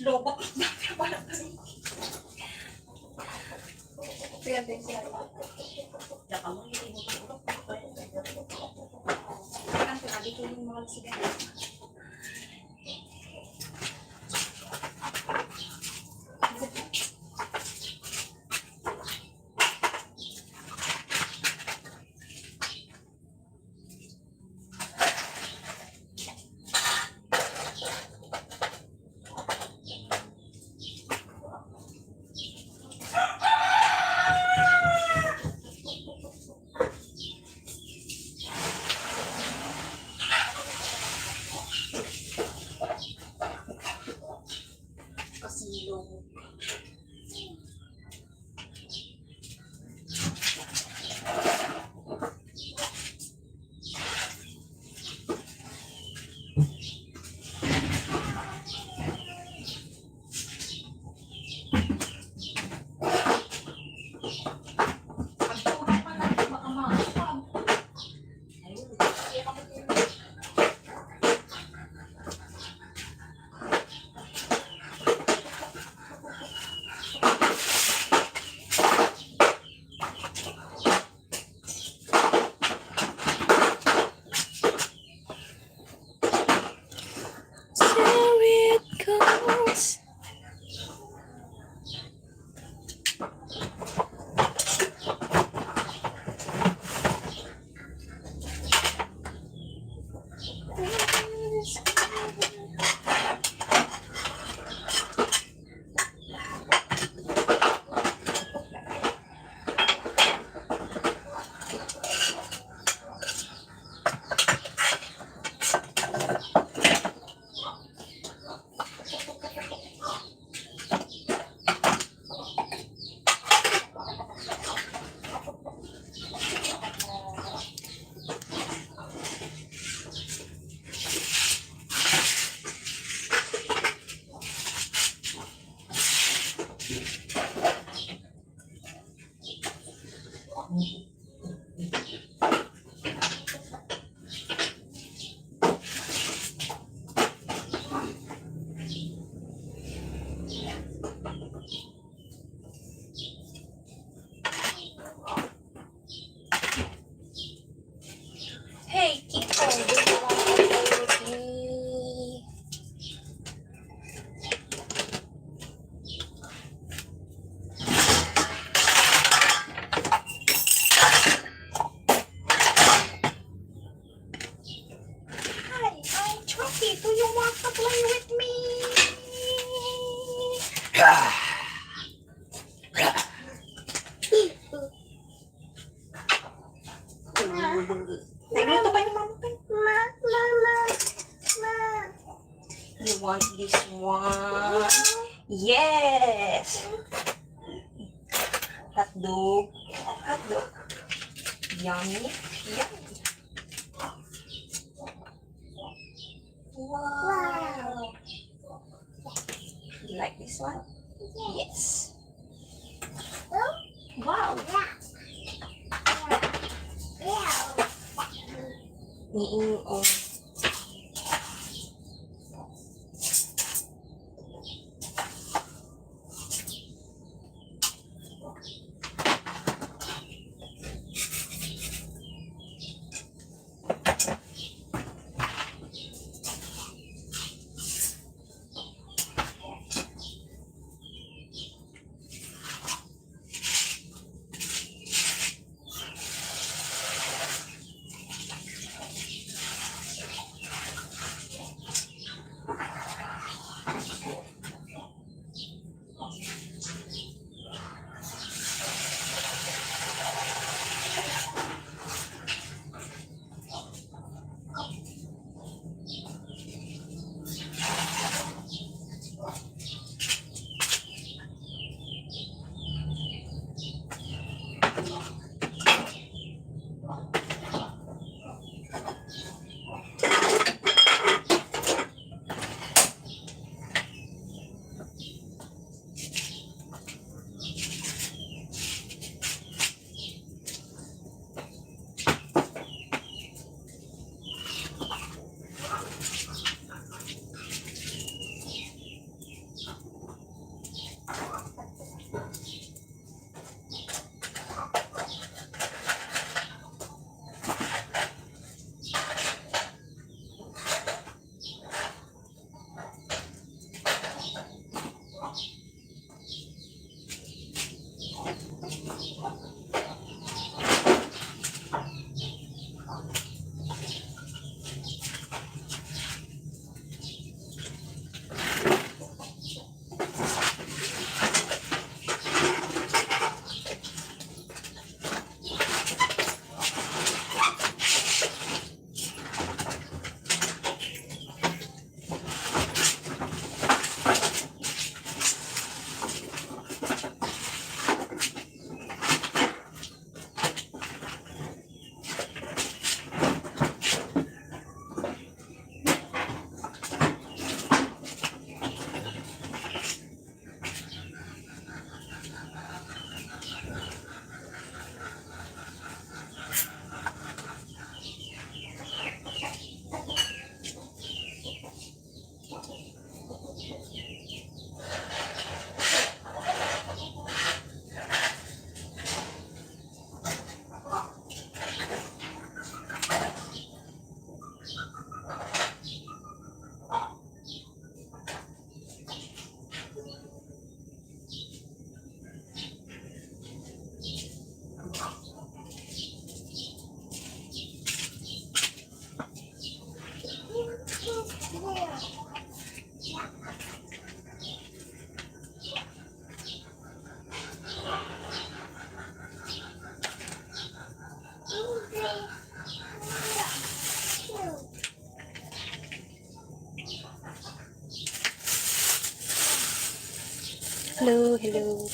Lobak. Kaya din siya. Dapat mo hindi mo tulog. Kan lagi ko yung mga sigarilyo. this one. Yes! Hotdog. Hotdog. Yummy. Yummy. Wow. You like this one? Yes. Wow. Niing-ong. Hello, hello.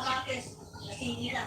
kamatis. Nasili na.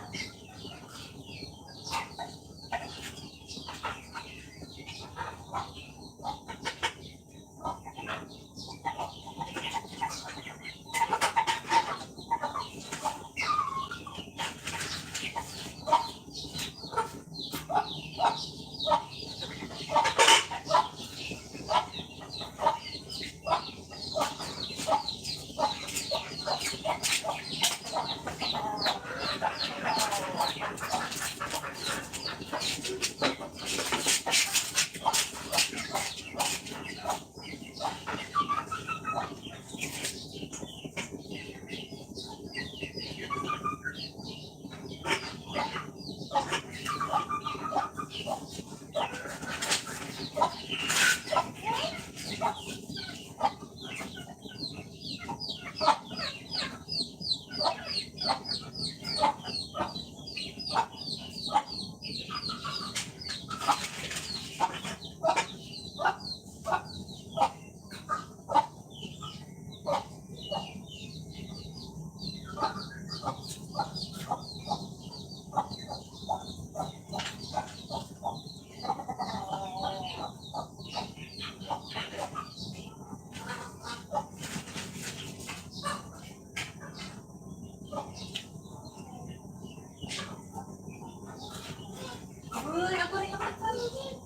Uy, ako rin naman parang.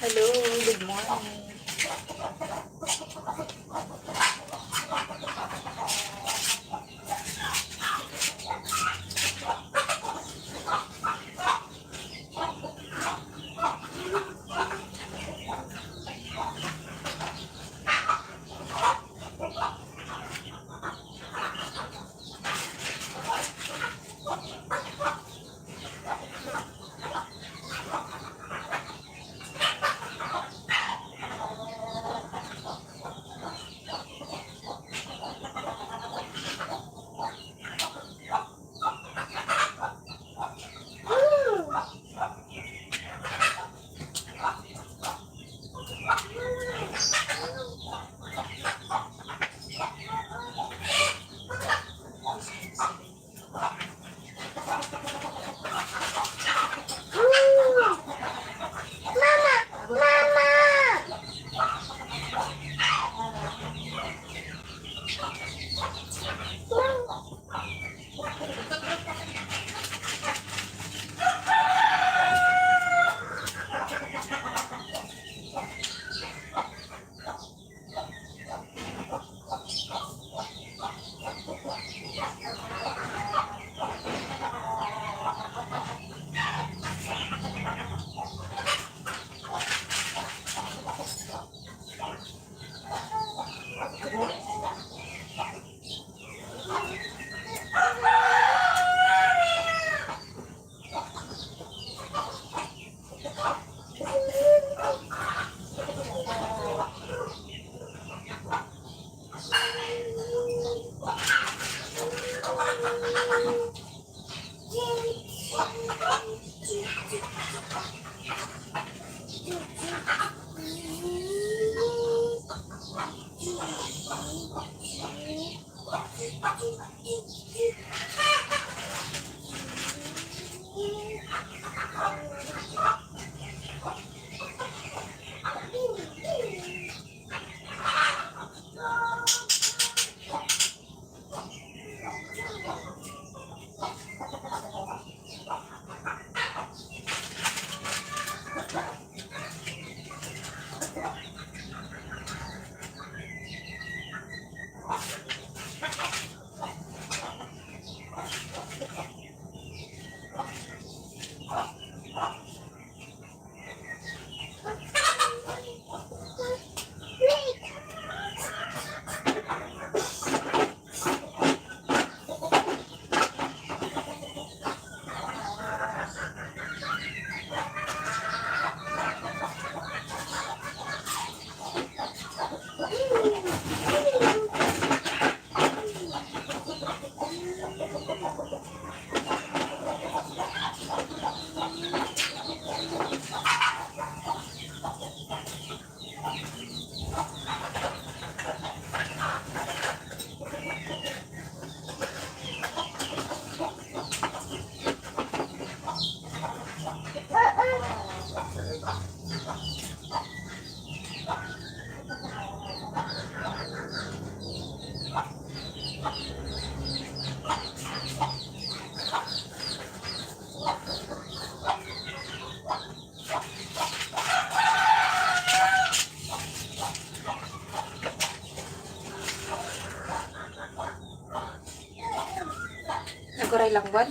Hello, good morning. garay lang ban.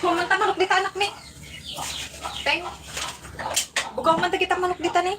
Kumanta manok dita anak mi. Teng. Bugaw man kita manok dita ni.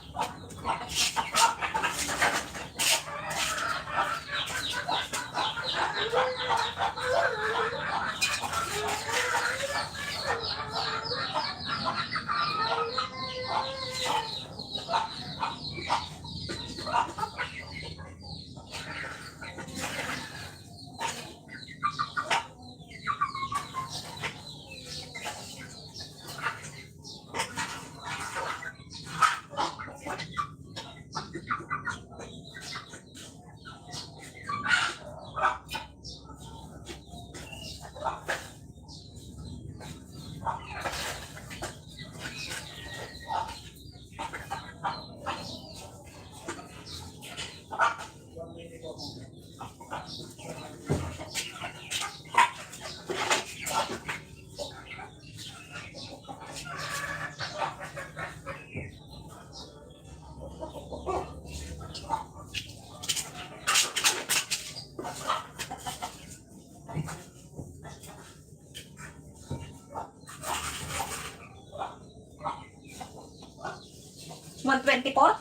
One 24?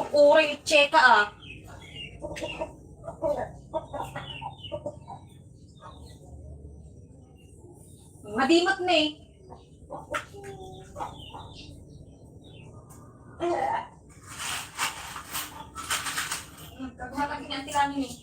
Uri, cheka ah. Madimat na eh. Kagumatan kinanti kami eh.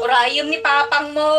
Urayom ni papang mo.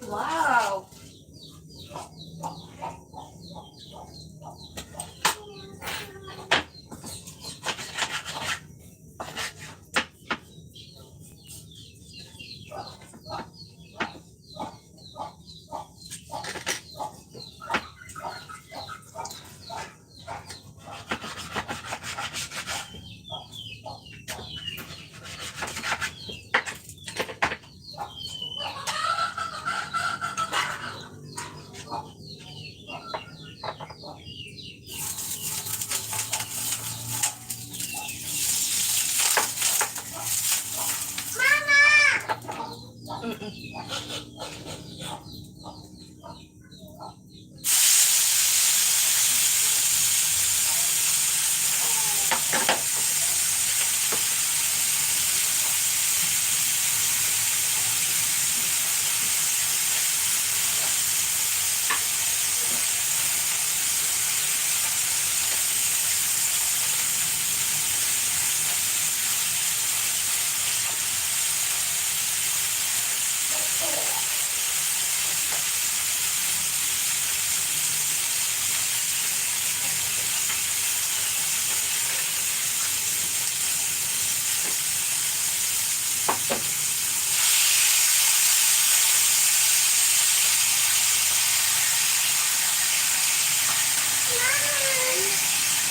Wow.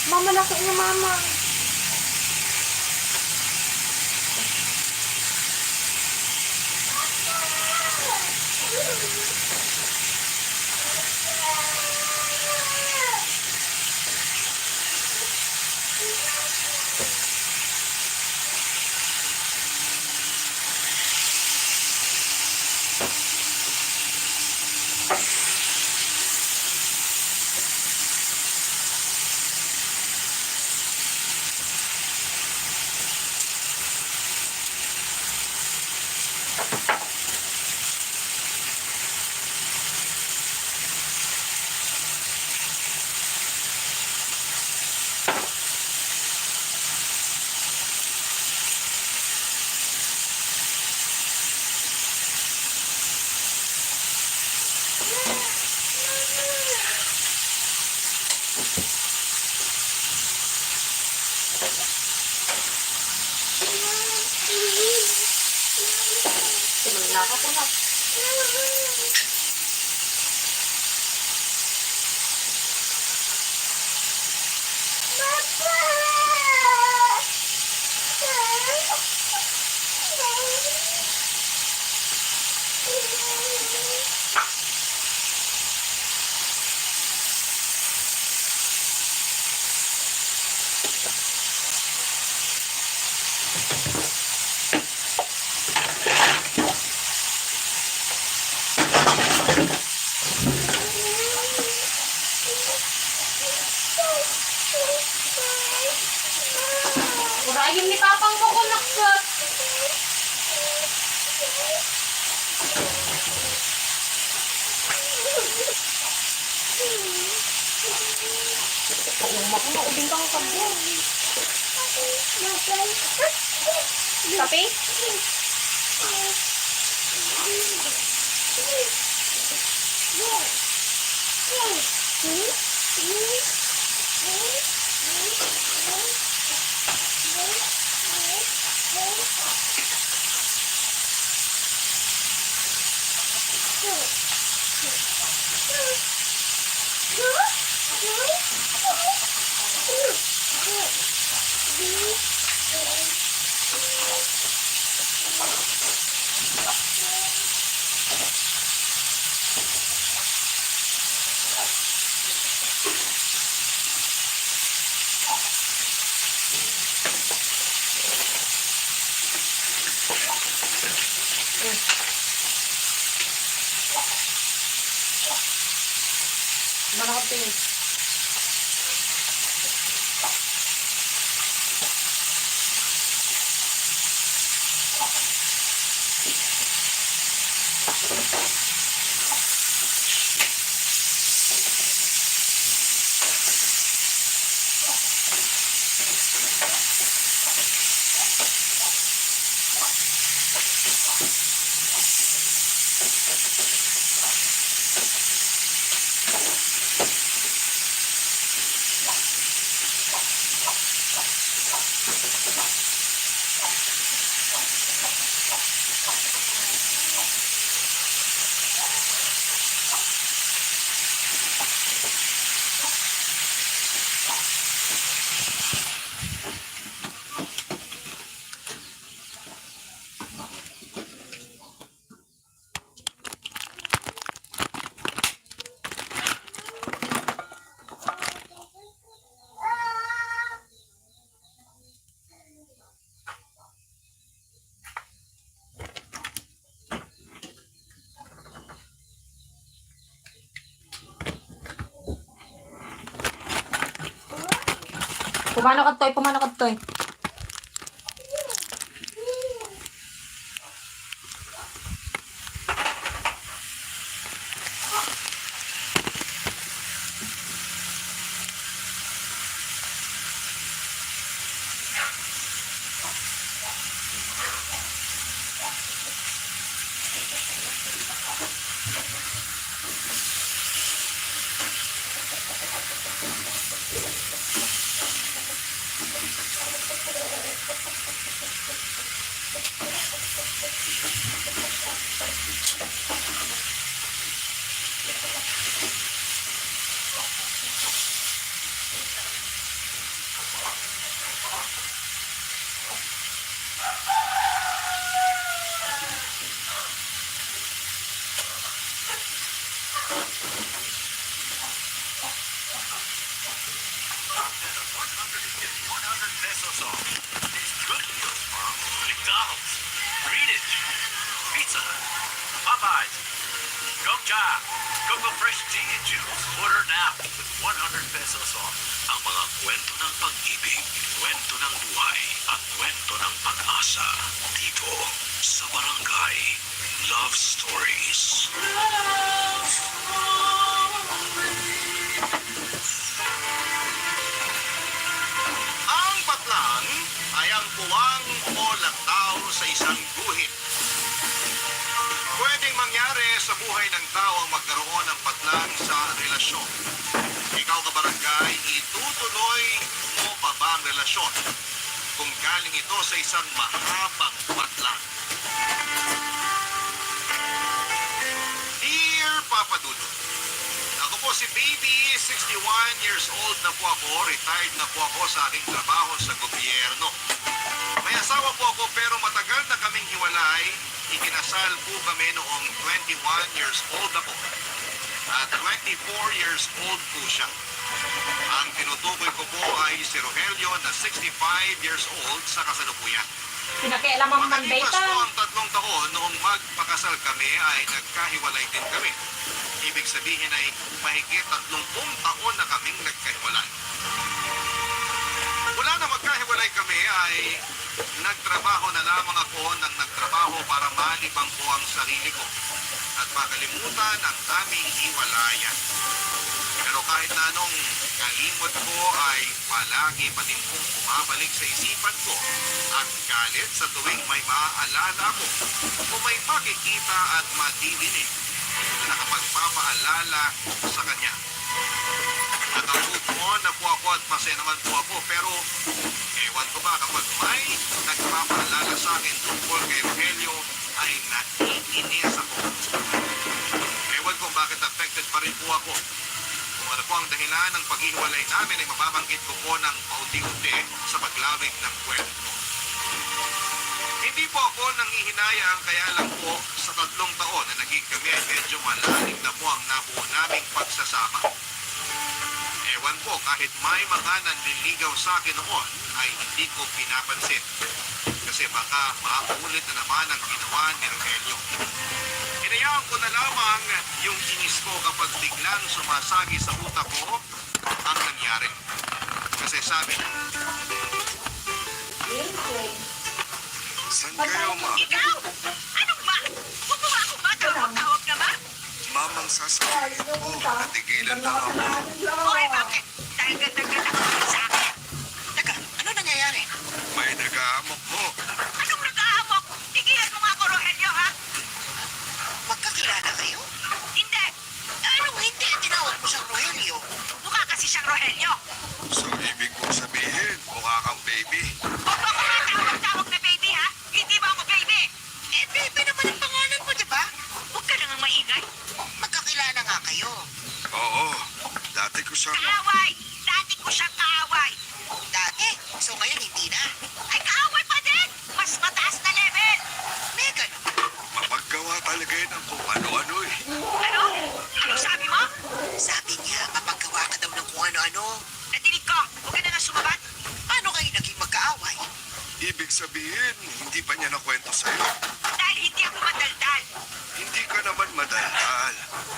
Mama, laki niya, mama. Nakakakunat. Kurayim ni Papang mo ko naksat. Umak mo, ubing kang kabo. Kape? Manakap tingin. Pumano ka toy, pumano ka toy. Pesos off. These good deals from McDonald's, Greenwich, Pizza Hut, Popeyes, Gongcha, Coco Fresh Tea and Juice. Order now with 100 pesos off. Ang mga kwento ng pag-ibig, kwento ng buhay, at kwento ng pag-asa. Dito sa Barangay Love Stories. Ang patlang ay ang puwang o lataw sa isang guhit. Pwedeng mangyari sa buhay ng tao ang magkaroon ng patlang sa relasyon. Ikaw kabarangay, itutuloy mo pa ba ang relasyon kung galing ito sa isang mahabang patlang? po si Baby, 61 years old na po ako. Retired na po ako sa aking trabaho sa gobyerno. May asawa po ako pero matagal na kaming hiwalay. Ikinasal po kami noong 21 years old ako. At 24 years old po siya. Ang tinutukoy ko po ay si Rogelio na 65 years old sa kasalukuyan. Pinakialaman man Makalipas beta. po ang 3 taon noong magpakasal kami ay nagkahiwalay din kami. Ibig sabihin ay mahigit 30 taon na kaming nagkahiwalay. Mula na magkahiwalay kami ay nagtrabaho na lamang ako ng nagtrabaho para malibang ko ang sarili ko at makalimutan ang aming hiwalayan. Pero kahit na anong kalimot ko ay palagi pa din pong bumabalik sa isipan ko ang galit sa tuwing may maaalala ko o may makikita at madidinig na nakapagpapaalala sa kanya. Nakapove on na po ako at masaya naman po ako pero ewan ko ba kapag may nagpapaalala sa akin tungkol kay Rogelio ay naiinis ako. Ewan ko bakit affected pa rin po ako. Kung ano po ang dahilan ng paghihiwalay namin ay mababanggit ko po ng paunti-unti sa paglawig ng kwento. Hindi po ako nangihinayang kaya lang po sa 3 taon na naging kami ay medyo malalim na po ang nabuo naming pagsasama. Ewan po, kahit may mga nanliligaw sa akin noon ay hindi ko pinapansin. Kasi baka maulit na naman ang ginawa ni Rogelio. Hinayaan ko na lamang yung inis ko kapag biglang sumasagi sa utak ko ang nangyari. Kasi sabi niya, San kayo, ma? Ikaw? Anong ba? Huwag mo ba akong matawag-tawag ka ba? Mamang sasabihin ko, natigilan lang ako. Okay, bakit? Dahil ganda-ganda ka rin sa akin. Teka, ano nangyayari? May nag-aamok mo. Anong nag-aamok? Tigilan mo nga ako, Rogelio, ha? Magkakilala kayo? Hindi. Anong hindi tinawag mo siyang Rogelio? Mukha kasi siyang Rogelio. So, ibig mong sabihin, mukha kang baby. Huwag mo akong matawag-tawag na baby, ha? Hindi ba ako baby? Eh, baby naman ang pangalan mo, di ba? Huwag ka nang maingay. Magkakilala nga kayo. Oo, dati ko siyang... Kaaway! Dati ko siyang kaaway. Dati, so ngayon hindi na. Ay, kaaway pa din! Mas mataas na level! Megan, Mapaggawa talaga yun ng kung ano-ano eh. Ano? Ano sabi mo? sabi niya, mapaggawa ka daw ng kung ano-ano. Nadinig ko. Huwag ka na nga sumabat. Paano kayo naging magkaaway? Ibig sabihin, hindi pa niya nakwento sa'yo. Dahil hindi ako madaldal. Hindi ka naman madaldal.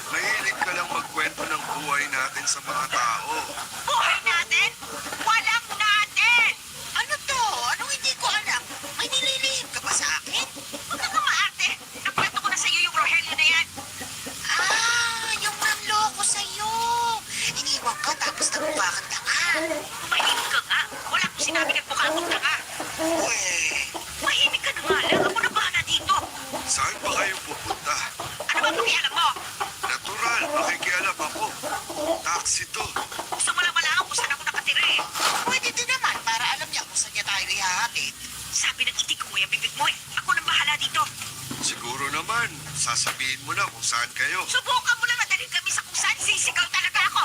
Mahilig ka lang magkwento ng buhay natin sa mga tao. Buhay natin? Walang natin! Ano to? Anong hindi ko alam? May nililihim ka ba sa akin? Huwag ka maarte. Nakwento ko na sa'yo yung Rogelio na yan. Ah, yung nanloko sa'yo. Iniwan ka tapos nagmukha kang tanga. Mahimik ka nga. Wala akong sinabi nagmukha akong tanga. Uwe, Mahimik ka na nga lang. Ako na bahala dito. Saan ba kayo pupunta? Ano ba pakialam mo? Natural, makikialam ako. Taxi to. Gusto mo lang malaman kung saan ako nakatira eh. pwede din naman para alam niya kung saan niya tayo ihahatid. Sabi ng itik mo yung bibig mo eh. Ako nang bahala dito. Siguro naman, sasabihin mo na kung saan kayo. Subukan mo lang na dalhin kami sa kung saan sisigaw talaga ako.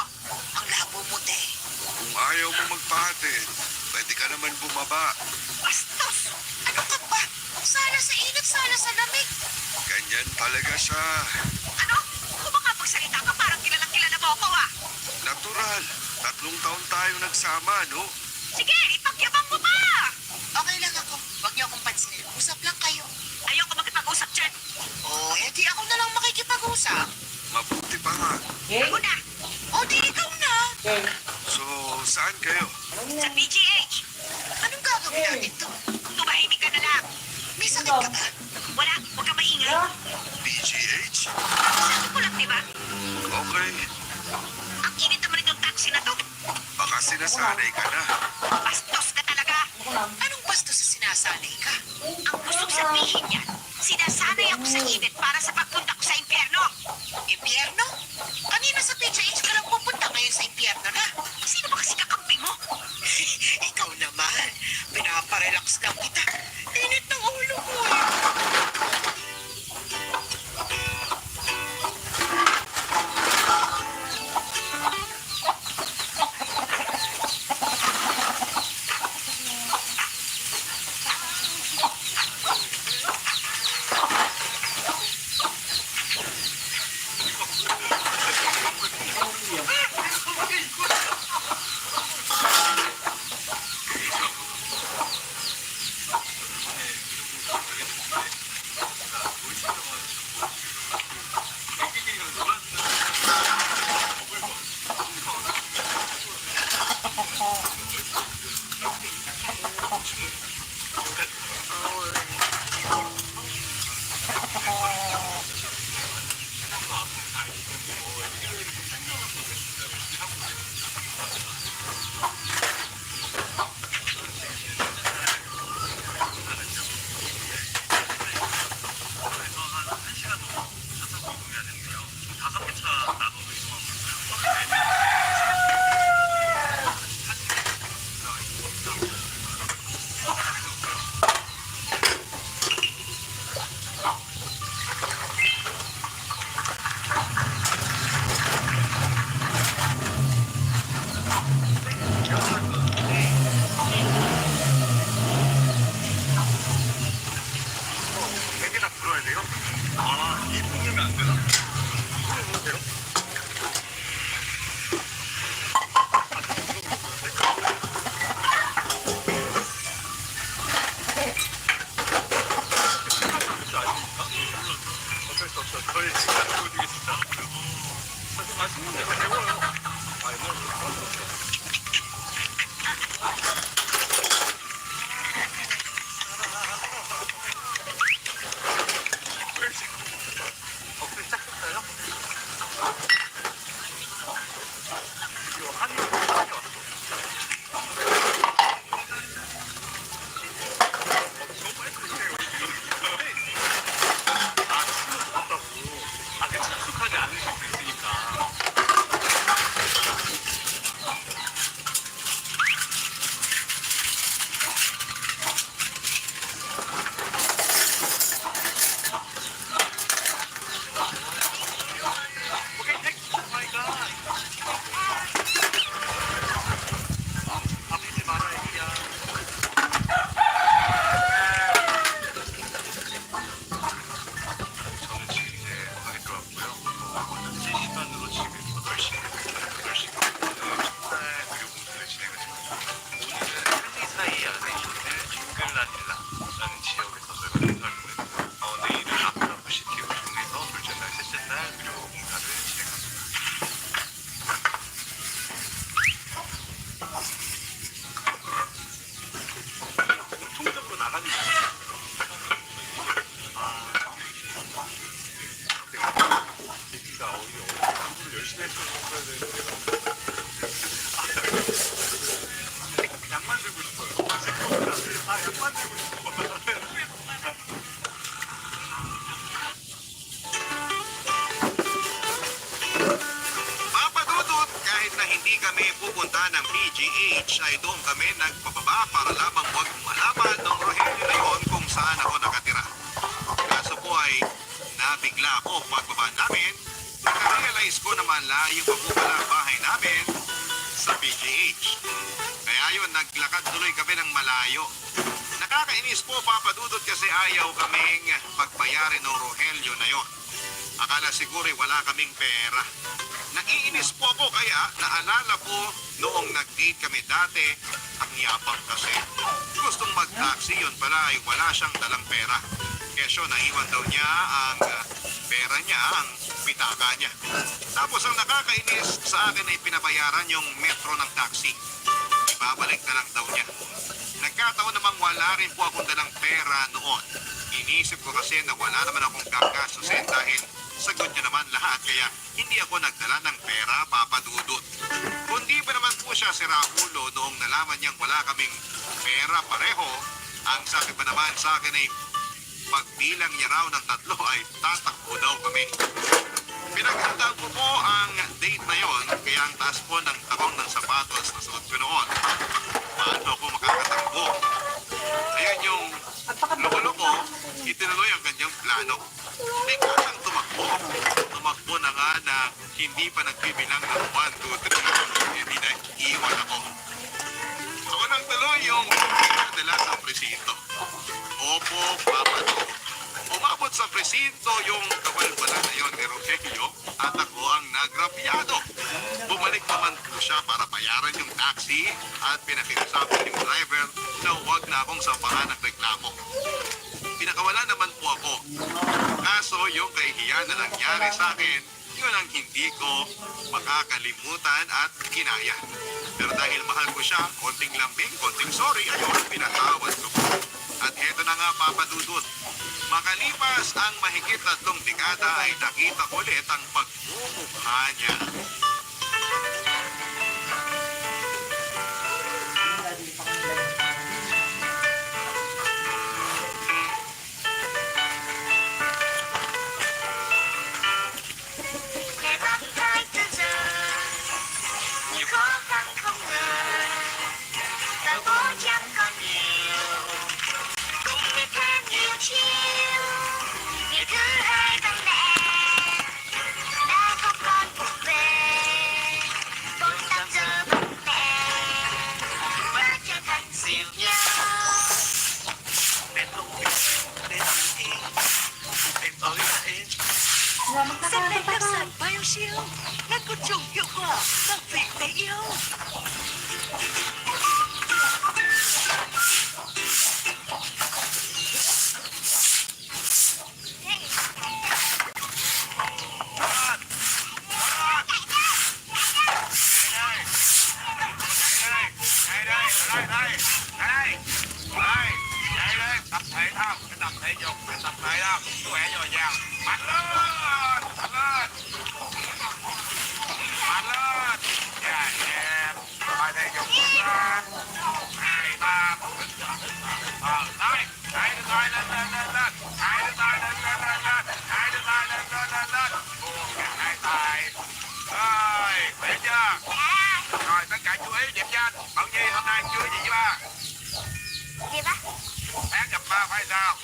Ang labo mo, te. Kung ayaw mo magpahatid, pwede ka naman bumaba. Bastos! Ano ka ba? Sala sa init, sala sa lamig. Ganyan talaga siya. Ano? Kung makapagsalita ka, parang kilalang kilala mo ako ah. Natural. 3 taon tayo nagsama, no? Sige, ipagyabang mo pa! Okay lang ako. Huwag niyo akong pansinin. Usap lang kayo. Ayoko makipag-usap dyan. Oh, edi ako na lang makikipag-usap. Mabuti pa nga. Ako na, O, di ikaw na. So, saan kayo? sa PGH. Anong gagawin natin to? Tumahimik ka na lang. May sakit ka ba? Wala, huwag ka maingay. PGH? Sabi ko lang, di ba? Okay. Ang init naman itong taxi na to. Baka sinasanay ka na. Bastos ka talaga. Anong basto sa sinasanay ka? Ang gustong sabihin niya, sinasanay ako sa init para sa pagpunta ko sa impyerno. Impyerno? Kanina sa PJH ka lang pupunta, ngayon sa impyerno na. Sino ba kasi kakampi mo? Ikaw naman, pinaparelax lang kita. Init ng ulo ko eh. 백이나 불어야 돼요? 아, 이 부르면 안 되나? 부르면 어쩔 수 없어. 저희 시간 보여주겠습니다. 사실 맛있는데 배워요. 아, 옛날에 어플 시작했어요? 이거 한이 왔어. 아, 친구 같다고. 아, 그 친숙하지 않으실 수 있으니까. 오케이, 텍스. 오 마이 갓. 아프지 마라, 애기야. 저는 지금 이제 방에 들어왔고요. 현지 시간으로 지금 8시, 8시 첫날 의료 공사를 진행을 했고, 오늘은 펜리사이 안에 있는 잉글라닐라라는 지역에서 저희가 공사를 보냈고요. 내일은 아크라프시티를 통해서 둘째 날, 셋째 날 의료 공사를 진행합니다. 공통적으로 나가는 거예요. 얘기가 공부를 열심히 했어야 되는데 약 만들고 싶어요. 약 만들고 싶어. Papadudot, kahit na hindi kami pupunta ng PGH ay doon kami nagpababa para lamang huwag malaman ng Rogelio na yon kung saan ako nakatira. Kaso po ay nabigla ako pagbaba namin. Nakarealize ko na malayo pa po pala ang bahay namin sa PGH. Kaya yun, naglakad tuloy kami ng malayo. Nakakainis po, Papadudot, kasi ayaw kaming pagbayarin ng Rogelio na yon. Akala siguro wala kaming pera. Naiinis po ako kaya naalala ko noong nag-date kami dati, ang yabang kasi. Gustong mag-taxi, yun pala ay wala siyang dalang pera. Kesyo naiwan daw niya ang pera niya, ang pitaka niya. Tapos ang nakakainis sa akin ay pinabayaran yung metro ng taxi. Ibabalik na lang daw niya. Nagkataon namang wala rin po akong dalang pera noon. Inisip ko kasi na wala naman akong kakastusin dahil sagot niya naman lahat kaya hindi ako nagdala ng pera, Papadudot. Kundi pa naman po siya si Raulo noong nalaman niyang wala kaming pera pareho. Ang sabi pa naman sa akin ay pagbilang niya raw ng 3 ay tatakbo daw kami. Pinaghandaan ko po ang date na yon kaya ang taas po ng takong ng sapatos na suot ko noon. Paano ako makakatakbo? Ayan yung loko-loko, itinuloy ang kanyang plano. May kasang tumakbo. Tumakbo na nga na hindi pa nagbibilang ng 1, 2, 3. Hindi na iwan ako. Ako nang tuloy yung nila sa presinto. Opo, Papadudot. Umabot sa presinto yung kawal-wala na yon ni Rogelio at ako ang nagrapyado. Bumalik naman po siya para bayaran yung taxi at pinakiusapan yung driver na huwag na akong sampahan ng reklamo. Pinakawala naman po ako. Kaso yung kahihiyan na nangyari sa akin, yun ang hindi ko makakalimutan at kinaya. Pero dahil mahal ko siya, konting lambing, konting sorry, ayun, pinatawad ko. At heto na nga, Papa Dudut. Makalipas ang mahigit 3 dekada ay nakita ko ulit ang pagmumukha niya. Để bắt tay từ giờ nhiều khó khăn không ngờ ta cố chẳng còn nhiều cùng biết thêm nhiều chiều như thứ hai tâm mẹ đã không còn cuộc về 4-5 giờ bóng mẹ và trở thành siêu nhau. Em không biết đến ý em ơi là em. Xem đây đặc sản BioShield đang có chủng hiệu quả bảo vệ bé yêu. Tập thể thao, cái tập thể dục, cái tập thể thao, khỏe dồi dào, mạnh lên, mạnh lên, mạnh lên, dạ đẹp, bài thể dục của ta, 2, 3, 4, đây, hai đứa tay lên, hai đứa tay lên, hai đứa tay lên, buông cả hai tay, rồi, khỏe chưa? Rồi, tất cả chú ý điểm danh, Bảo Nhi hôm nay chưa gì với ba? Gì ba? Sáng gặp ba phải sao?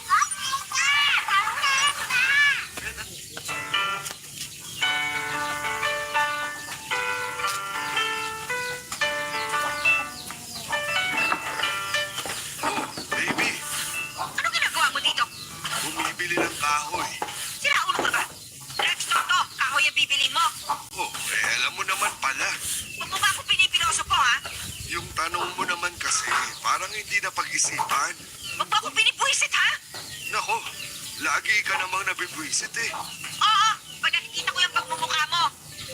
Baby, Ano ginagawa mo dito? bumibili ng kahoy. Sira ulo ka ba? Drugstore to, kahoy ang bibilin mo. Oh, alam mo naman pala. Huwag mo ba ako pinipiloso po, ha? Yung tanong mo naman kasi, parang hindi na pag-isipan. Huwag mo ako pinipwisit, ha? Nako, lagi ka namang nabibwisit eh. Oo, pag nakikita ko yung pagmumukha mo.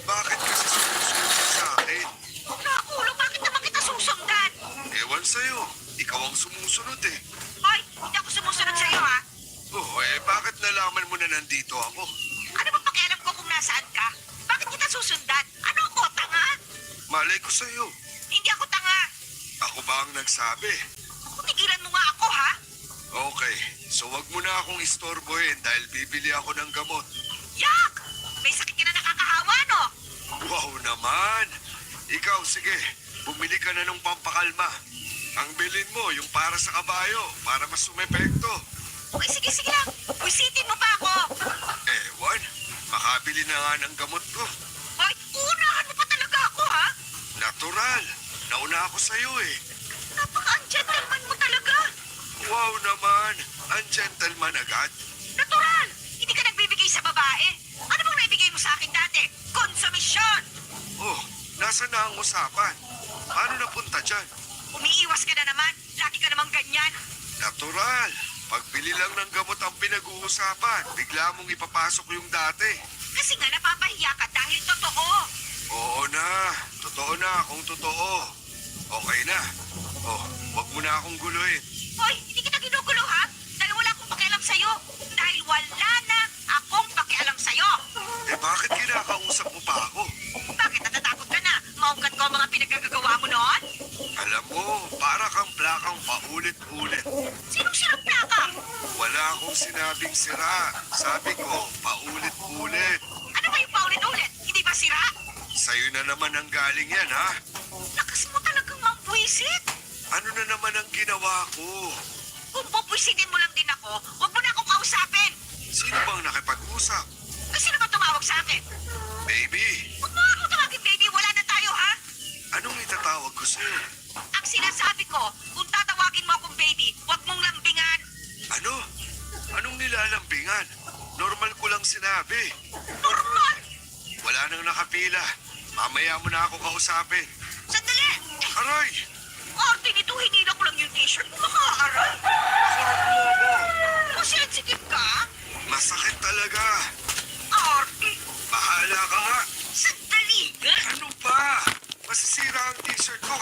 Bakit kasi sumusunod ka sa akin? Nakulo, bakit naman kita susundan? Ewan sa'yo, ikaw ang sumusunod eh. Hoy, hindi ako sumusunod sa'yo, ha? Oh, bakit nalaman mo na nandito ako? Ano ba pakialam ko kung nasaan ka? Bakit kita susundan? Ano ako, tanga? Malay ko sa'yo. Hindi ako tanga. Ako ba ang nagsabi? Tigilan mo nga ako, ha? Okay, so wag mo na akong istorbohin dahil bibili ako ng gamot. Yak! May sakit ka na nakakahawa, no? Wow naman! Ikaw, sige, bumili ka na ng pampakalma. Ang bilin mo, yung para sa kabayo, para mas sumepekto. Okay, sige lang. Busitin mo pa ako. Ewan, makabili na nga ng gamot ko. Hoy, uunahan mo pa talaga ako, ha? Natural, nauna ako sa'yo eh. Napaka-gentleman mo talaga. Wow naman, ang gentleman agad. Natural! Hindi ka nagbibigay sa babae. Ano bang naibigay mo sa akin dati? Konsumisyon! Oh, nasa na ang usapan? Paano napunta dyan? Umiiwas ka na naman. Lagi ka namang ganyan. Natural, pagbili lang ng gamot ang pinag-uusapan, bigla mong ipapasok yung dati. Kasi nga napapahiya ka dahil totoo. Oo na, totoo na kung totoo. Okay na. Oh, wag mo na akong guluhin. Hoy, hindi kita ginugulo, ha? Dahil wala akong pakialam sa'yo. Dahil wala na akong pakialam sa'yo. Bakit kinakausap mo pa ako? Bakit natatakot ka na? Maungkat ko ang mga pinagkagagawa mo noon? Alam mo, para kang plakang paulit-ulit. Sinong sirap plaka? Wala akong sinabing sira. Sabi ko, paulit-ulit. Ano ba yung paulit-ulit? Hindi ba sira? Sa'yo na naman ang galing yan, ha? Lakas mo talagang mambwisit. Ano na naman ang ginawa ko? Kung pupwisitin mo lang din ako, huwag mo na akong kausapin. Sino bang nakipag-usap? Kasi naman tumawag sa akin. Baby, Huwag mo ako tawagin, baby. Wala na tayo, ha? anong itatawag ko sa'yo? Ang sinasabi ko, kung tatawagin mo akong baby, huwag mong lambingan. Ano? Anong nilalambingan? Normal ko lang sinabi. Normal! Wala nang nakapila. Mamaya mo na ako kausapin. Sandali! Aray! Arte nito, hinila ko lang yung t-shirt mo, makaaral. Kurot mo ako! Kung sensitive ka, Masakit talaga. Arte, Bahala ka nga. sandali nga. Ano ba? Masisira ang t-shirt ko.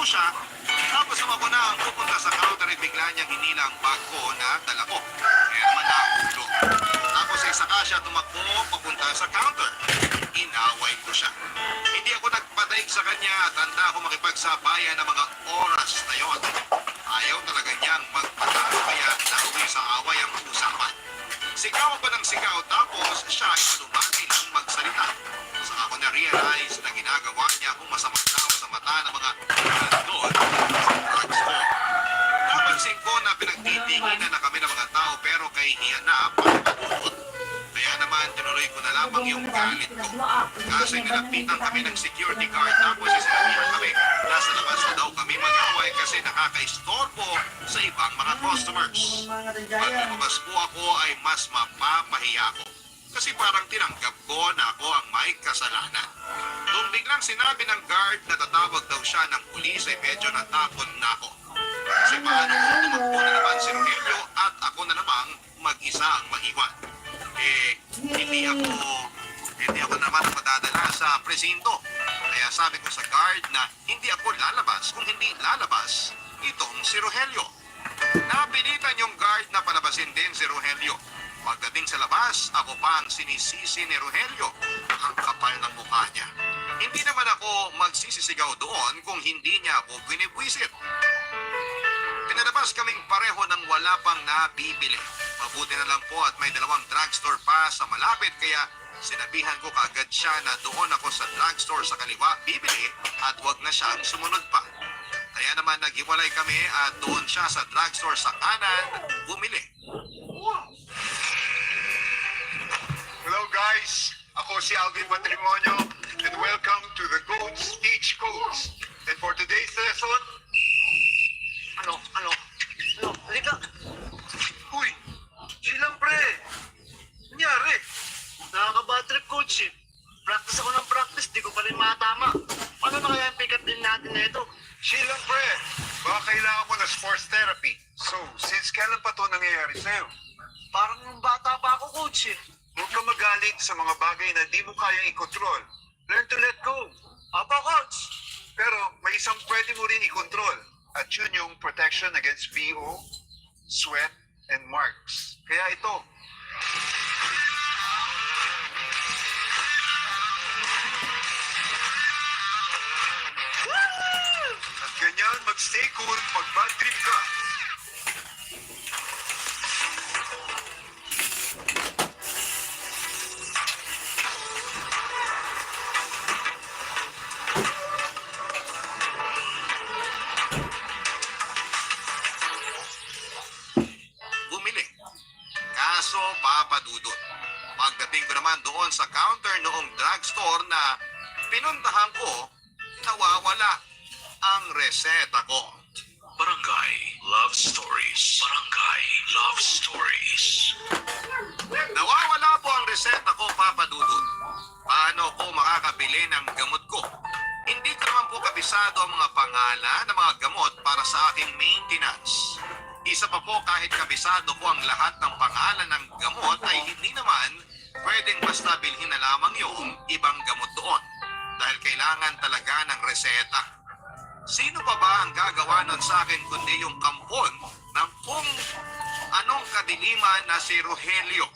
siya. Tapos nung ako na ang pupunta sa counter ay bigla niyang hinila ang bag ko na dala ko. Kaya naman nahulog. Tapos ay saka siya tumakbo papunta sa counter. Inaway ko siya. Hindi ako nagpadaig sa kanya at handa ako makipagsabayan ng mga oras na yon. Ayaw talaga niyang magpatalo kaya nauwi sa away ang usapan. Sigaw pa ng sigaw tapos siya ay manumagi ng magsalita. Saka ako na-realize na ginagawa niya akong masamang tao sa mata ng mga nandun sa drugstore. Napansin ko na pinagtitinginan na kami ng mga tao pero kay hiyanap ang pabukot. Kaya naman tinuloy ko na lamang yung galit ko. Kaso nilapitan kami ng security guard tapos sinabihan kami nasa labas na daw kami mag-away kasi nakaka-istorbo sa ibang mga customers. Pag lumabas po ako ay mas mapapahiya ako. Kasi parang tinanggap ko na ako ang may kasalanan. Nung biglang sinabi ng guard na tatawag daw siya ng pulis ay medyo natakot na ako. Kasi paano kung tumakbo na naman si Rogelio at ako na namang mag-isa ang maiwan. Hindi ako naman madadala sa presinto. Kaya sabi ko sa guard na hindi ako lalabas kung hindi lalabas itong si Rogelio. Napilitan yung guard na palabasin din si Rogelio. Pagdating sa labas, ako pa ang sinisisi ni Rogelio. Ang kapal ng mukha niya. Hindi naman ako magsisisigaw doon kung hindi niya ako binibwisit. Pinalabas kaming pareho ng wala pang nabibili. Mabuti na lang po at may dalawang drugstore pa sa malapit kaya sinabihan ko kagad siya na doon ako sa drugstore sa kaliwa bibili at wag na siyang sumunod pa. Kaya naman naghiwalay kami at doon siya sa drugstore sa kanan bumili. Hello guys, ako si Alvin Matrimonio and welcome to the Goats Teach Codes. And for today's lesson, Ano? Halika! uy, silang pre! Nangyari? Nakaka-bad trip, coach eh. Practice ako ng practice, di ko pa rin matama. Paano na kaya yung pick-up din natin na ito? Silang pre, baka kailangan mo na sports therapy. So, since kailan pa to nangyayari sa'yo? Parang nung bata pa ako, coach eh. Huwag ka magalit sa mga bagay na di mo kayang i-control. Learn to let go. Apo, coach! Pero may isang pwede mo rin i-control. At yun yung protection against BO, sweat, and marks. Kaya ito. At ganyan mag-stay cool pag bad trip ka. Bumili. Kaso papadudot. Pagdating ko naman doon sa counter noong drugstore na pinuntahan ko, nawawala ang reseta ko. Barangay Love Stories. Barangay Love Stories. Nawawala po ang reseta ko, Papa Dudut. Paano ko makakabili ng gamot ko? Hindi ko naman po kabisado ang mga pangalan ng mga gamot para sa aking maintenance. Isa pa po kahit kabisado ko ang lahat ng pangalan ng gamot ay hindi naman pwedeng basta bilhin na lamang yung ibang gamot doon. Dahil kailangan talaga ng reseta. Sino pa ba ang gagawa nun sa akin kundi yung kampon ng kung anong kadiliman na si Rogelio?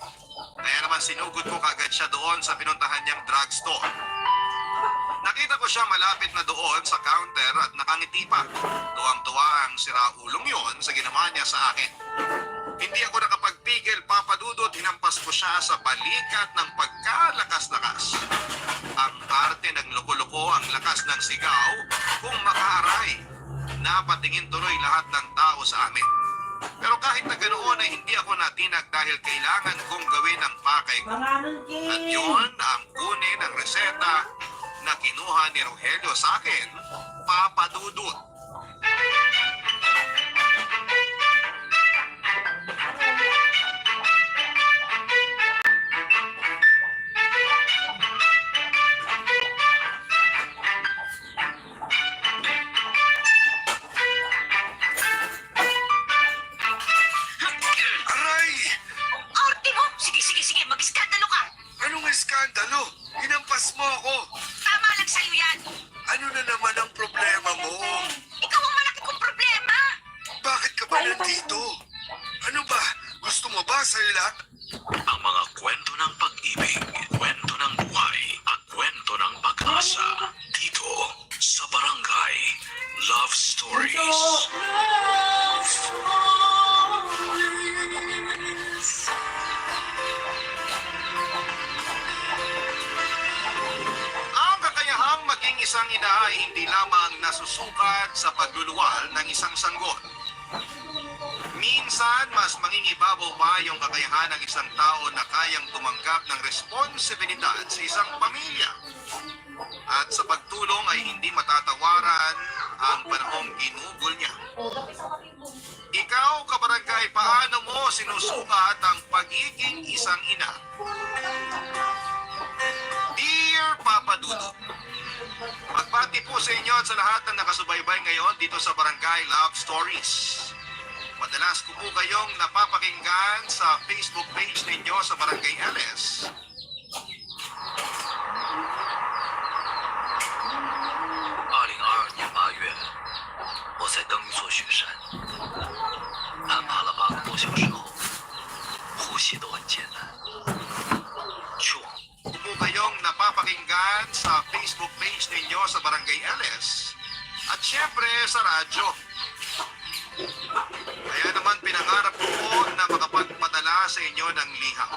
Kaya naman sinugod ko kagad siya doon sa pinuntahan niyang drugstore. Nakita ko siya malapit na doon sa counter at nakangiti pa. Tuwang-tuwa ang siraulong yon sa ginawa niya sa akin. Hindi ako nakapagpigil, Papa Dudut, hinampas ko siya sa balikat ng pagkalakas-lakas. Ang arte ng loko-loko, ang lakas ng sigaw, kung makaaray. Napatingin tuloy lahat ng tao sa amin. Pero kahit na ganoon ay hindi ako natinag dahil kailangan kong gawin ang pakay ko. At yun ang kunin ng reseta na kinuha ni Rogelio sa akin, Papa Dudut. Aray! Arte mo! Sige, mag-iskandalo ka! Anong eskandalo? Hinampas mo ako. Tama lang sa'yo yan! Ano na naman ang problema mo? isang ina ay hindi lamang nasusukat sa pagluluwal ng isang sanggol. Minsan, mas mangingibabaw pa yung kakayahan ng isang tao na kayang tumanggap ng responsibilidad sa isang pamilya. At sa pagtulong ay hindi matatawaran ang panahong ginugol niya. Ikaw, kabarangay, paano mo sinusukat ang pagiging isang ina? Dear Papa Dudut, magbati po sa inyo at sa lahat ng nakasubaybay ngayon dito sa Barangay Love Stories. Madalas ko po kayong napapakinggan sa Facebook page ninyo sa Barangay LS. 2022年8月，我在登一座雪山，攀爬了8个多小时后，呼吸都很艰难。去往 Kung po kayong napapakinggan sa Facebook page ninyo sa Barangay LS at syempre sa radyo. Kaya naman pinangarap ko po na makapagpadala sa inyo ng liham.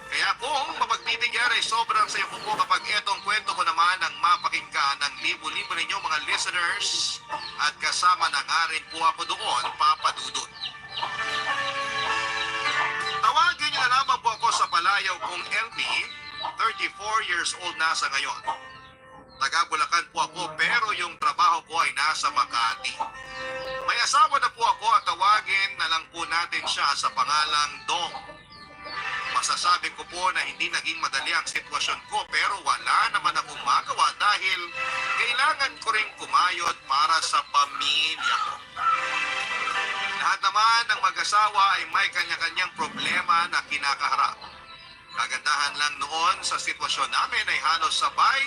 Kaya kung mapagbibigyan ay sobrang sayo ko po kapag etong kwento ko naman ang mapakinggan ng libo-libo ninyo mga listeners at kasama na nga rin po ako doon, Papa Dudut. Tawagin niyo na lamang po ako sa palayaw kong LB, 34 years old na sa ngayon. Taga Bulacan po ako pero yung trabaho ko ay nasa Makati. May asawa na po ako at tawagin na lang po natin siya sa pangalang Dong. Masasabi ko po na hindi naging madali ang sitwasyon ko pero wala naman akong magawa dahil kailangan ko rin kumayod para sa pamilya ko. Lahat naman ng mag-asawa ay may kanya-kanyang problema na kinakaharap. Kagandahan lang noon sa sitwasyon namin ay halos sabay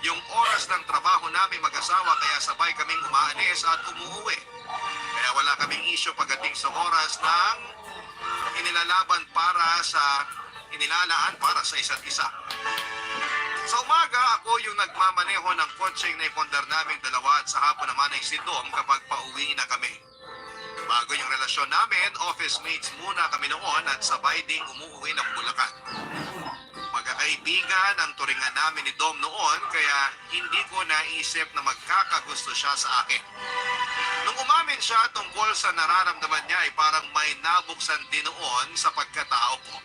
yung oras ng trabaho namin mag-asawa kaya sabay kaming umaalis at umuwi. Kaya wala kaming isyo pagdating sa oras ng inilalaan para sa isa't isa. Sa umaga, ako yung nagmamaneho ng kotseng na ipondar namin dalawa at sa hapon naman ay si Dom kapag pauwi na kami. Bago yung relasyon namin, office mates muna kami noon at sabay ding umuwi ng Bulacan. Magkakaibigan ang turingan namin ni Dom noon kaya hindi ko naisip na magkakagusto siya sa akin. Nung umamin siya tungkol sa nararamdaman niya ay parang may nabuksan din noon sa pagkatao ko.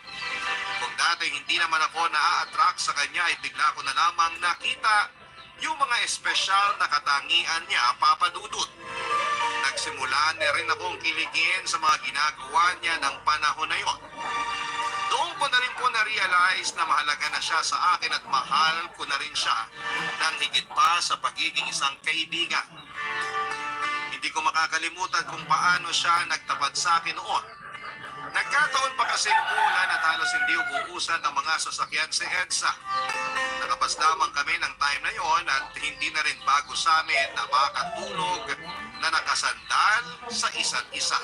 Kung dati hindi naman ako na-attract sa kanya ay bigla ko na lamang nakita yung mga espesyal na katangian niya, Papa Dudut. Nagsimula na rin akong kiligin sa mga ginagawa niya ng panahon na yon. Doon ko na rin po na-realize na mahalaga na siya sa akin at mahal ko na rin siya nang higit pa sa pagiging isang kaibigan. Hindi ko makakalimutan kung paano siya nagtapat sa akin noon. Nagkataon pa kasing umulan at halos hindi umuusan ang mga sasakyan sa EDSA. Nakabas lamang kami ng time na yon at hindi na rin bago sa amin na makatulog na nakasandal sa isa't isa.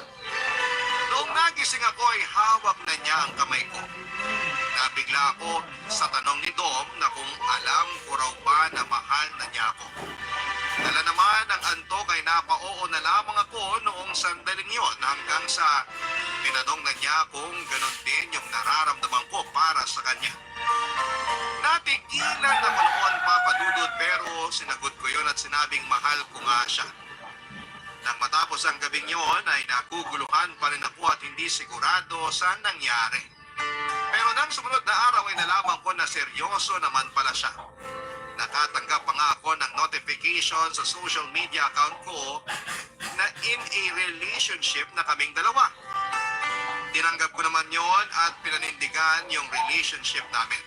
Noong nagising ako ay hawak na niya ang kamay ko. Nabigla ako sa tanong ni Dom na kung alam ko raw ba na mahal na niya ako. Dala naman ang antok ay napa-oo na lamang ako noong sandaling yon hanggang sa tinanong na niya kung ganon din yung nararamdaman ko para sa kanya. Natigilan ako noon, Papa Dudut, pero sinagot ko yon at sinabing mahal ko nga siya. Nang matapos ang gabing yon ay naguguluhan pa rin ako at hindi sigurado sa nangyari. Pero nang sumunod na araw ay nalaman ko na seryoso naman pala siya. Nakatanggap pa nga ako ng notification sa social media account ko na in a relationship na kaming dalawa. Tinanggap ko naman yon at pinanindigan yung relationship namin.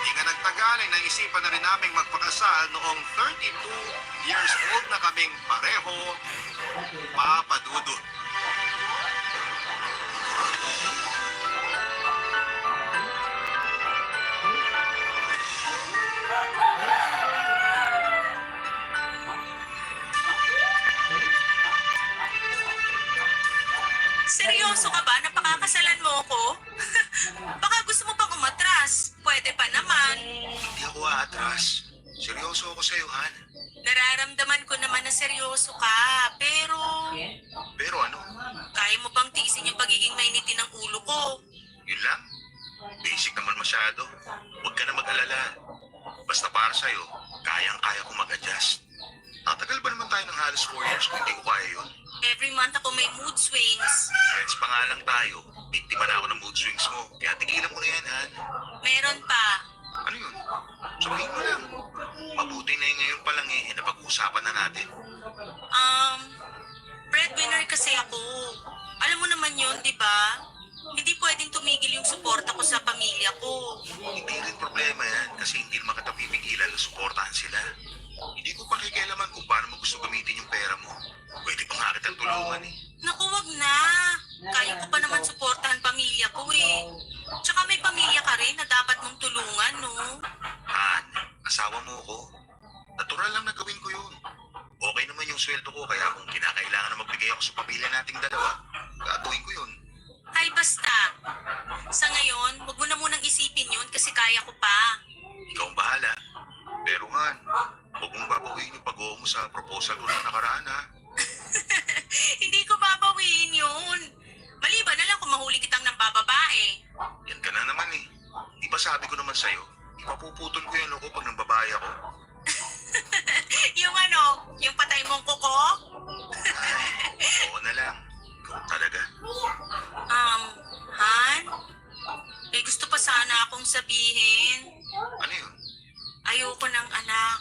Hindi nga nagtagal ay naisipan na rin naming magpakasal noong 32 years old na kaming pareho, Papa Dudut. Seryoso ka ba na pakakasalan mo ako? Baka gusto mo pang umatras. Pwede pa naman. Hindi ako aatras. Seryoso ako sa'yo, Han. Nararamdaman ko naman na seryoso ka. Pero, Pero ano? kaya mo bang tiisin yung pagiging mainitin ng ulo ko? Yun lang. Basic naman masyado. Huwag ka na mag-alala. Basta para sa'yo, Kayang-kaya ko mag-adjust. Tatagal ba naman tayo ng halos 4 years kung hindi ko kaya yun? Every month ako may mood swings. Friends pa nga lang tayo. Biktima na ako ng mood swings mo. Kaya tigilan mo na yan, Han. Meron pa. Ano yun? Sabihin mo lang. Mabuti na yun ngayon pa lang napag-uusapan na natin. Breadwinner kasi ako. Alam mo naman yun, di ba? Hindi pwedeng tumigil yung suporta ko sa pamilya ko. Hindi rin problema yan kasi hindi naman kita pipigilan na suportahan sila. Hindi ko pakikialaman kung paano mo gusto gamitin yung pera mo. Pwede pa nga kitang tulungan eh. Naku, wag na. Kaya ko pa naman suportahan pamilya ko eh. Tsaka may pamilya ka rin na dapat mong tulungan, no? Han, asawa mo ko. Natural lang na gawin ko yun. Okay naman yung sweldo ko kaya kung kinakailangan na magbigay ako sa pamilya nating dalawa, gagawin ko yun. Ay, basta. Sa ngayon, wag mo na munang isipin yun kasi kaya ko pa. Ikaw ang bahala. Pero Han, huwag mong babawiin yung pag-oo mo sa proposal ko ng nakaraan ha. Hindi ko babawiin yun. Maliban na lang kung mahuli kitang ng bababae. Yan ka na naman eh. Di ba sabi ko naman sa'yo, ipapuputol ko yung loko pag nang babae ako? Yung ano, yung patay mong kuko? Oo na lang. Ikaw talaga. Han? May gusto pa sana akong sabihin. Ano yun? Ayoko ng anak.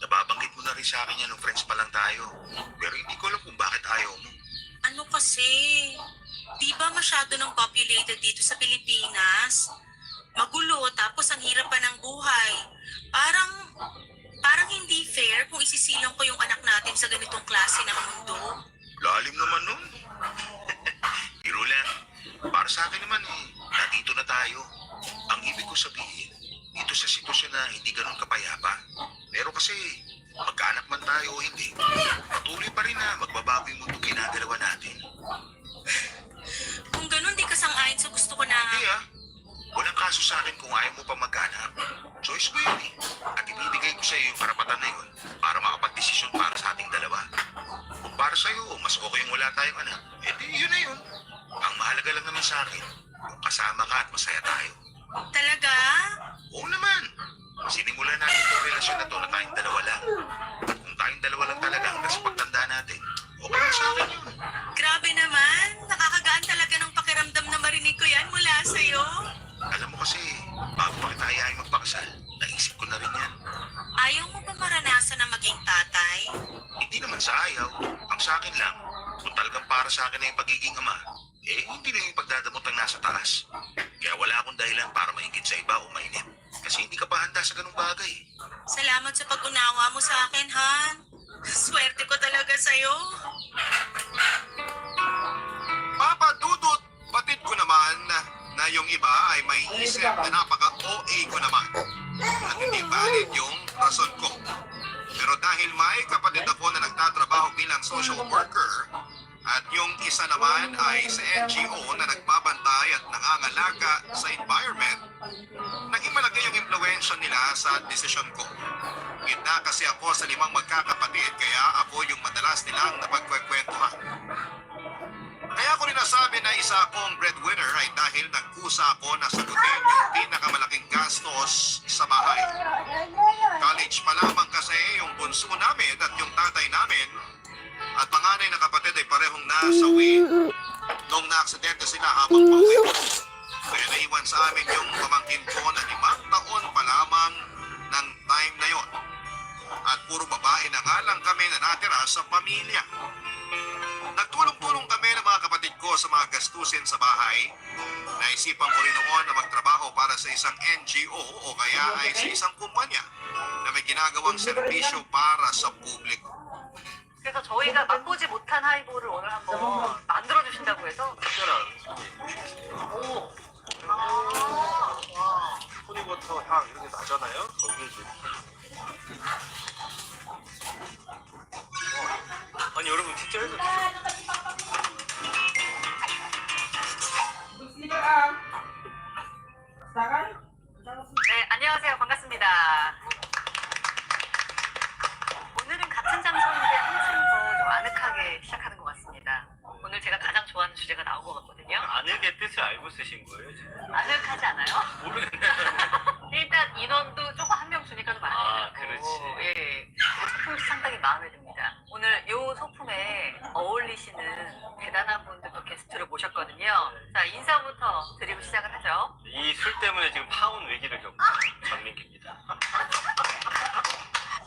Nababanggit mo na rin sa akin yan nung friends pa lang tayo. Pero hindi ko alam kung bakit ayaw mo. Ano kasi? Di ba masyado ng populated dito sa Pilipinas? Magulo, tapos ang hirap pa ng buhay. Parang hindi fair kung isisilang ko yung anak natin sa ganitong klase ng mundo. Lalim naman nun. Biro lang. Para sa akin naman nandito na tayo. Ang ibig ko sabihin, ito sa sitwasyon na hindi ganun kapayapa. Pero kasi, magkaanak man tayo o hindi, patuloy pa rin na magbabago yung mundo ginagalawa natin. Kung ganun, di ka sang-ayon sa gusto ko na... Hindi walang kaso sa akin kung ayaw mo pa magkaanak. Choice ko yun At ibibigay ko sa iyo yung karapatan na yun para makapag-desisyon para sa ating dalawa. Kung para sa iyo, mas okay yung wala tayong anak, di yun na yun. Ang mahalaga lang naman sa akin, kung kasama ka at masaya tayo. Talaga? Oo naman. Sinimulan natin itong relasyon na to na tayong dalawa lang. At kung tayong dalawa lang talaga hanggang sa pagtanda natin, okay lang sa akin yun. Grabe naman. Nakakagaan talaga ng pakiramdam na marinig ko yan mula sa'yo. Alam mo kasi, bago pa kita ayayin magpakasal, naisip ko na rin yan. Ayaw mo ba maranasan na maging tatay? Hindi naman sa ayaw. Ang sa akin lang, kung talagang para sa akin na yung pagiging ama, hindi na yung pagdadamot ang nasa taas. Kaya wala akong dahilan para maingit sa iba o mainip. Kasi hindi ka pa handa sa ganung bagay. Salamat sa pag-unawa mo sa akin, Han. Swerte ko talaga sa'yo. Papa Dudut, batid ko naman na yung iba ay may isip na napaka-OA ko naman. At hindi valid yung rason ko. Pero dahil may kapatid ako na nagtatrabaho bilang social worker, at yung isa naman ay sa NGO na nagbabantay at nangangalaga sa environment, naging malaki yung impluwensya nila sa desisyon ko. Gitna kasi ako sa 5 magkakapatid kaya ako yung madalas nilang napagkwekwentuhan. Kaya ako rin nasabi na isa akong breadwinner ay dahil nagkusa ako na sagutin yung pinakamalaking gastos sa bahay. College pa lamang kasi yung bunso namin at yung tatay namin at panganay na kapatid ay parehong nasawi nung naaksidente sila habang pauwi. Kaya naiwan sa amin yung pamangkin ko na 5 taon pa lamang ng time na yon. At puro babae na nga lang kami na natira sa pamilya. Nagtulong-tulong kami ng mga kapatid ko sa mga gastusin sa bahay. Naisipan ko rin noon na magtrabaho para sa isang NGO o kaya ay sa isang kumpanya na may ginagawang serbisyo para sa publiko. 그래서 저희가 맛보지 못한 하이볼을 오늘 한번 만들어 주신다고 해서 토닉워터 향 이렇게 나잖아요. 거기에 이제 아니 여러분 진짜 해서 네, 안녕하세요. 반갑습니다. 오늘은 같은 장소인데 한층 더 좀 아늑하게 시작하는 것 같습니다. 오늘 제가 가장 좋아하는 주제가 나온 것 같거든요. 아늑의 뜻을 알고 쓰신 거예요 지금? 아늑하지 않아요? 모르겠네요. 일단 인원도 조금 한 명 예. 소품이 상당히 마음에 듭니다. 오늘 이 소품에 어울리시는 대단한 분들도 게스트를 모셨거든요. 자, 인사부터 드리고 시작을 하죠. 이 술 때문에 지금 파혼 위기를 겪고 있는 전민기입니다.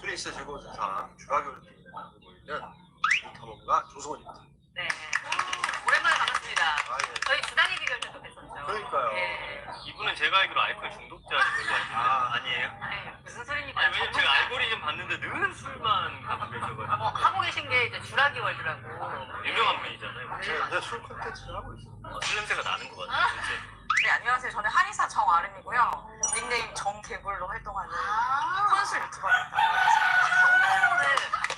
스위스 제고수상 주라교를 맡고 있는 이탐험가 조성원입니다. 네. 오랜만에 반갑습니다. 아, 예. 저희 주단위 비결들도 뵀었죠. 그러니까요. 예. 이분은 제가 알기로 알코올 중독자인 걸로 알고 있는데 아니에요? 아니, 무슨 소리입니까? 아니 왜냐면 제가 전문가. 알고리즘 봤는데 늘 술만 갖고 계셔가지고 하고 계신 게 이제 주라기 월드라고. 유명한 분이잖아요. 제가 술 콘텐츠를 하고 있어요. 술 냄새가 나는 것 같아요. 진짜. 네, 안녕하세요. 저는 한의사 정아름이고요. 닉네임 정개불로 활동하는 혼술 유튜버입니다.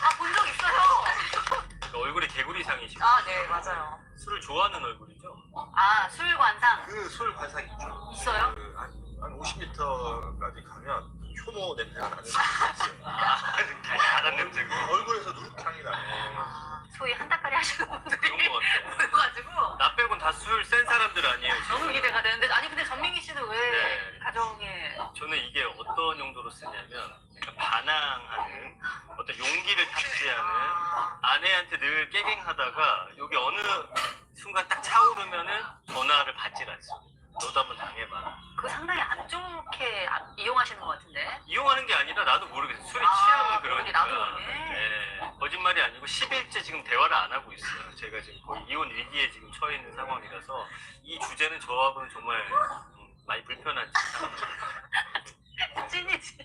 아, 본 적 있어요. 얼굴이 개구리상이시고 아, 네, 맞아요. 술을 좋아하는 얼굴이죠? 아, 술 관상 그 술 관상 있죠. 있어요? 한 50m까지 가면 효모 냄새가 나는 곳이 있어요. 달달한 냄새고 얼굴에서 누룩향이 나요. 아, 소위 한달까리 하시는 분들이 그런 것 같아요. 모여가지고 나 빼곤 다 술 센 사람들 아니에요 지금? 너무 기대가 되는데 아니 근데 전민기 씨는 왜 네. 가정에 저는 이게 어떤 용도로 쓰냐면 약간 반항하는 어떤 용기를 탑재하는 아내한테 늘 깨갱하다가 여기 어느 순간 딱 차오르면은 전화를 받질 않습니다. 너도 한번 당해봐. 그거 상당히 안 좋게 이용하시는 것 같은데. 이용하는 게 아니라 나도 모르겠어. 술에 아, 취하면 모르게 그러니까. 나도 모르게. 네, 거짓말이 아니고 10일째 지금 대화를 안 하고 있어요. 제가 지금 거의 이혼 위기에 지금 처해 있는 상황이라서 이 주제는 저하고는 정말 많이 불편한 상황입니다. 찐이지.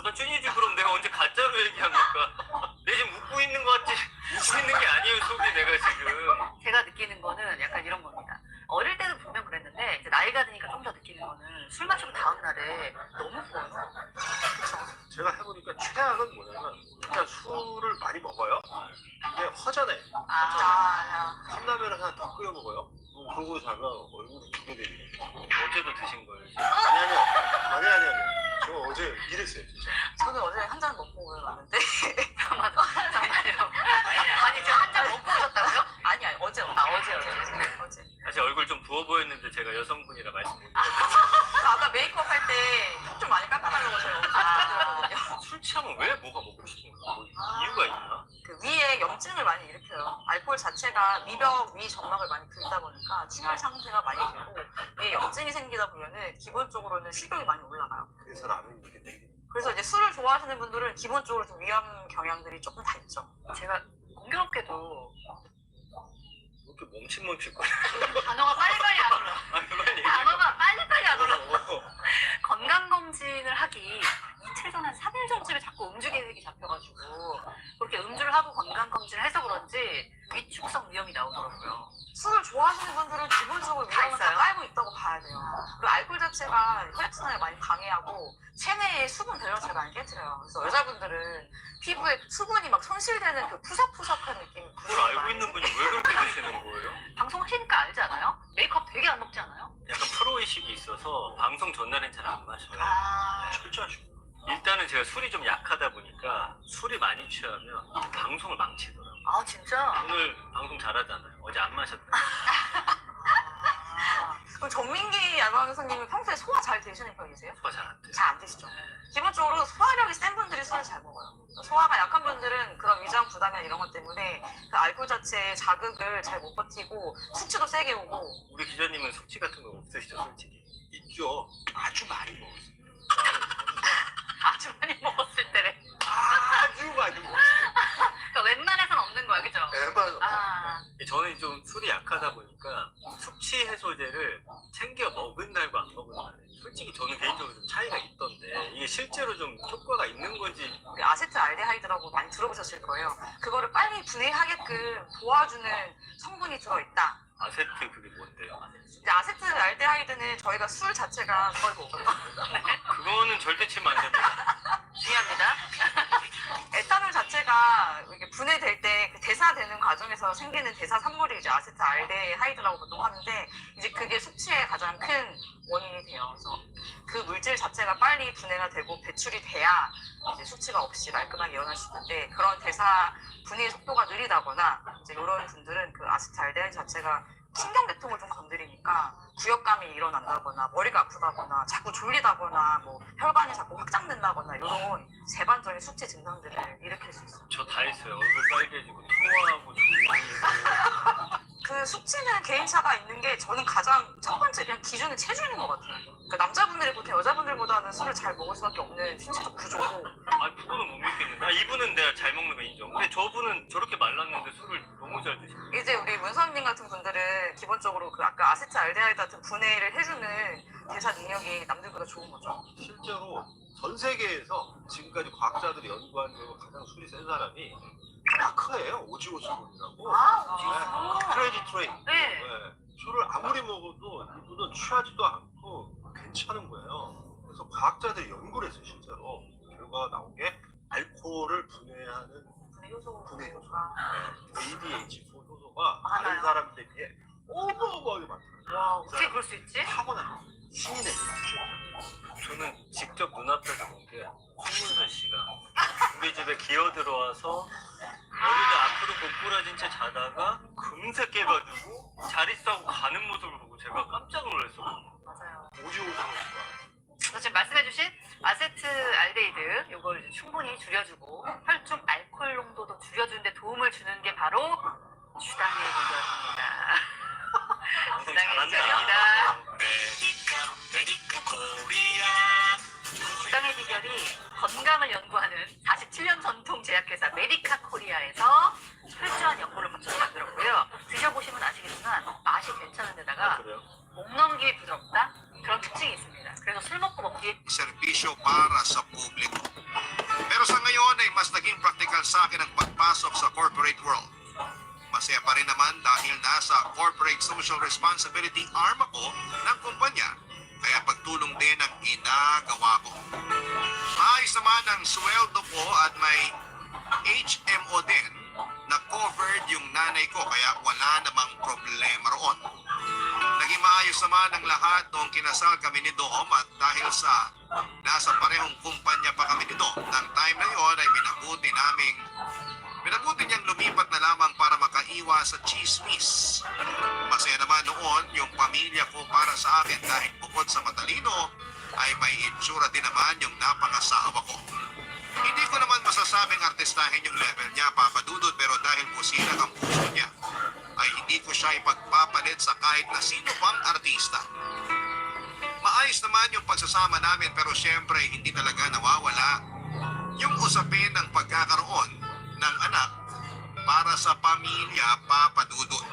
너 찐이지 그럼 내가 언제 가짜로 얘기합니까? 내 지금 웃고 있는 것 같지? 웃고 있는 게 아니에요 속이 내가 지금. 제가 느끼는 거는 약간 이런 겁니다. 어릴 때는 분명 그랬는데 이제 나이가 드니까 좀 더 느끼는 거는 술 마시고 다음 날에 너무 부어요. 제가 해보니까 최악은 뭐냐면 일단 술을 많이 먹어요. 이게 허전해. 컵라면을 하나 더 끓여 먹어요. 그러고 자면 얼굴이 두개 되거든요. 어제도 드신 거예요 지금? 아니. 저 어제 이랬어요 진짜. 저는 어제 한 잔 먹고 왔는데. 맞아. 잠깐만요. 아니 지금 한 잔 먹고 오셨다고요? 아니, 어제. 어제. 사실 얼굴 좀 부어 보였는데 제가 여성분이라 말씀 못 드렸어요. 아까 메이크업 할 때 좀 많이 깎아달라고 제가 술 취하면 왜 뭐가 먹고 싶은 거야? 뭐 이유가 있나? 그 위에 염증을 많이 일으켜요. 알코올 자체가 미벽 위 점막을 많이 긁다 보니까 충혈 상태가 많이 되고 위에 염증이 생기다 보면은 기본적으로는 식욕이 많이 올라가요. 그래서 나는 이렇게 되게 그래서 이제 술을 좋아하시는 분들은 기본적으로 좀 위험 경향들이 조금 다 있죠. 제가 공교롭게도 이렇게 멈칫멈칫거려. 단어가 빨리빨리 안 올라. 아 그만 얘기해. 단어가 빨리빨리 안 올라. 건강검진을 하기 이틀 전 한 3일 전쯤에 자꾸 음주 계획이 잡혀가지고 그렇게 음주를 하고 건강검진을 해서 그런지 위축성 위험이 나오더라고요. 술을 좋아하시는 분들은 기본적으로 다 위험을 다 있어요? 깔고 있다고 봐야 돼요. 그리고 알코올 자체가 혈액순환을 많이 방해하고 체내의 수분 밸런스를 많이 깨트려요. 그래서 여자분들은 피부에 수분이 막 손실되는 그 푸석푸석한 느낌. 그걸 알고 있는 분이 왜 그렇게 드시는 거예요? 방송하시니까 알지 않아요? 메이크업 되게 안 먹지 않아요? 약간 프로의식이 있어서 방송 전날엔 잘 안 마셔요. 아, 철저하시고. 일단은 제가 술이 좀 약하다 보니까 술이 많이 취하면 방송을 망치더라고요. 아 진짜? 오늘 방송 잘하잖아요. 어제 안 마셨다. 그럼 전민기 아나운서님은 평소에 소화 잘 되시는 편이세요? 소화 잘 안 돼요. 잘 안 되시죠? 기본적으로 소화력이 센 분들이 술을 잘 먹어요. 소화가 약한 분들은 그런 위장 부담이나 이런 것 때문에 그 알코올 자체의 자극을 잘 못 버티고 숙취도 세게 오고. 우리 기자님은 숙취 같은 거 없으시죠 솔직히? 있죠. 아주 많이 먹었어요. 아주 많이 먹었을 때래. 아주 많이 먹었어요. 그러니까 웬만해선 없는 거야, 그죠? 에반. 아, 저는 좀 술이 약하다 보니까 숙취 해소제를 챙겨 먹은 날과 안 먹은 날 솔직히 저는 개인적으로 좀 차이가 있던데 이게 실제로 좀 효과가 있는 건지. 우리 아세트알데하이드라고 많이 들어보셨을 거예요. 그거를 빨리 분해하게끔 도와주는 성분이 들어있다. 아세트 그게 뭔데요? 이제 아세트알데하이드는 저희가 술 자체가 거의 뭐 그거는 절대 치면 안 됩니다. 중요합니다. 에탄올 자체가 이렇게 분해될 때 그 대사되는 과정에서 생기는 대사 산물이 이제 아세트알데하이드라고 보통 하는데 이제 그게 숙취의 가장 큰 원인이 돼요. 그래서 그 물질 자체가 빨리 분해가 되고 배출이 돼야 이제 숙취가 없이 말끔하게 일어날 수 있는데 그런 대사 분해 속도가 느리다거나 이제 이런 분들은 그 아세트알데하이드 자체가 신경계통을 좀 건드리니까 구역감이 일어난다거나 머리가 아프다거나 자꾸 졸리다거나 뭐 혈관이 자꾸 확장된다거나 이런 세반적인 수치 증상들을 일으킬 수 있어요. 저 다 했어요. 얼굴 빨개지고 토하고 졸리고. 그 숙취는 개인차가 있는 게 저는 가장 첫 번째 그냥 기준은 체중인 것 같아요. 그러니까 남자분들보다 여자분들보다는 술을 잘 먹을 수밖에 없는 신체적 구조고 아니 그거는 못 믿겠는데. 이분은 내가 잘 먹는 거 인정. 근데 저분은 저렇게 말랐는데 술을 너무 잘 드시네. 이제 우리 문선님 같은 분들은 기본적으로 그 아까 아세트알데하이드 같은 분해를 해주는 대사 능력이 남들보다 좋은 거죠. 실제로 전 세계에서 지금까지 과학자들이 연구한 중에 가장 술이 센 사람이 마크예요. 오지오 스본이라고. 크레이지 트레인. 네. 술을 아무리 먹어도 이분은 취하지도 않고 괜찮은 거예요. 그래서 과학자들이 연구를 했어요. 실제로 결과가 나온 게 알코올을 분해하는 분해 효소. ADH4 효소가 다른 많아요. 사람들에 비해 어마어마하게 많더라고요. 와, 어떻게 그럴 수 있지? 타고난 신이 내요. 저는 직접 눈앞에서 본 게 황문선 씨가 우리 집에 기어 들어와서 머리를 앞으로 고꾸라진 채 자다가 금세 깨가지고 잘 있어하고 가는 모습을 보고 제가 깜짝 놀랐어요. 맞아요. 오지오 씨가. 그래서 지금 말씀해주신 아세트알데히드 요걸 이제 충분히 줄여주고 혈중 알코올 농도도 줄여주는데 도움을 주는 게 바로 주당의 비결입니다. 주당의 비결입니다. 주당의 비결이 건강을 연구하는 47년 전통 제약회사 메디카 코리아에서 철저한 연구를 거쳐서 만들었고요. 드셔보시면 아시겠지만 맛이 괜찮은 데다가 그래요? 목 넘김이 부드럽다? 그런 특징이 있습니다. 그래서 술 먹고 먹기에 serbisyo para sa publiko. Pero sa ngayon ay mas naging practical sa akin ang pagpasok sa corporate world. Masaya pa rin naman dahil nasa corporate social responsibility arm ako ng kumpanya. Kaya pagtulong din ang ginagawa ko. Maayos naman ang sweldo ko at may HMO din na covered yung nanay ko kaya wala namang problema roon. Naging maayos naman ang lahat noong kinasal kami ni Dom at dahil sa nasa parehong kumpanya pa kami ni Dom, ng time na yon ay minabuti niyang lumipat na lamang para makaiwas sa chismis. Masaya naman noon yung pamilya ko para sa akin dahil bukod sa matalino ay may itsura din naman yung napangasawa ko. Hindi ko naman masasabing artistahin yung level niya, Papa Dudut, pero dahil businag ang puso niya, ay hindi ko siya ipagpapalit sa kahit na sino pang artista. Maayos naman yung pagsasama namin pero syempre hindi talaga nawawala yung usapin ng pagkakaroon ng anak para sa pamilya, Papa Dudut.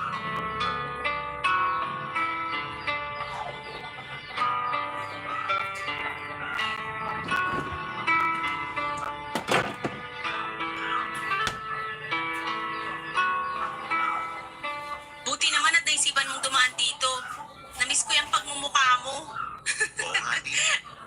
Buti naman at naisipan mong dumaan dito. Namiss ko yung pagmumukha mo. Oo nga, di.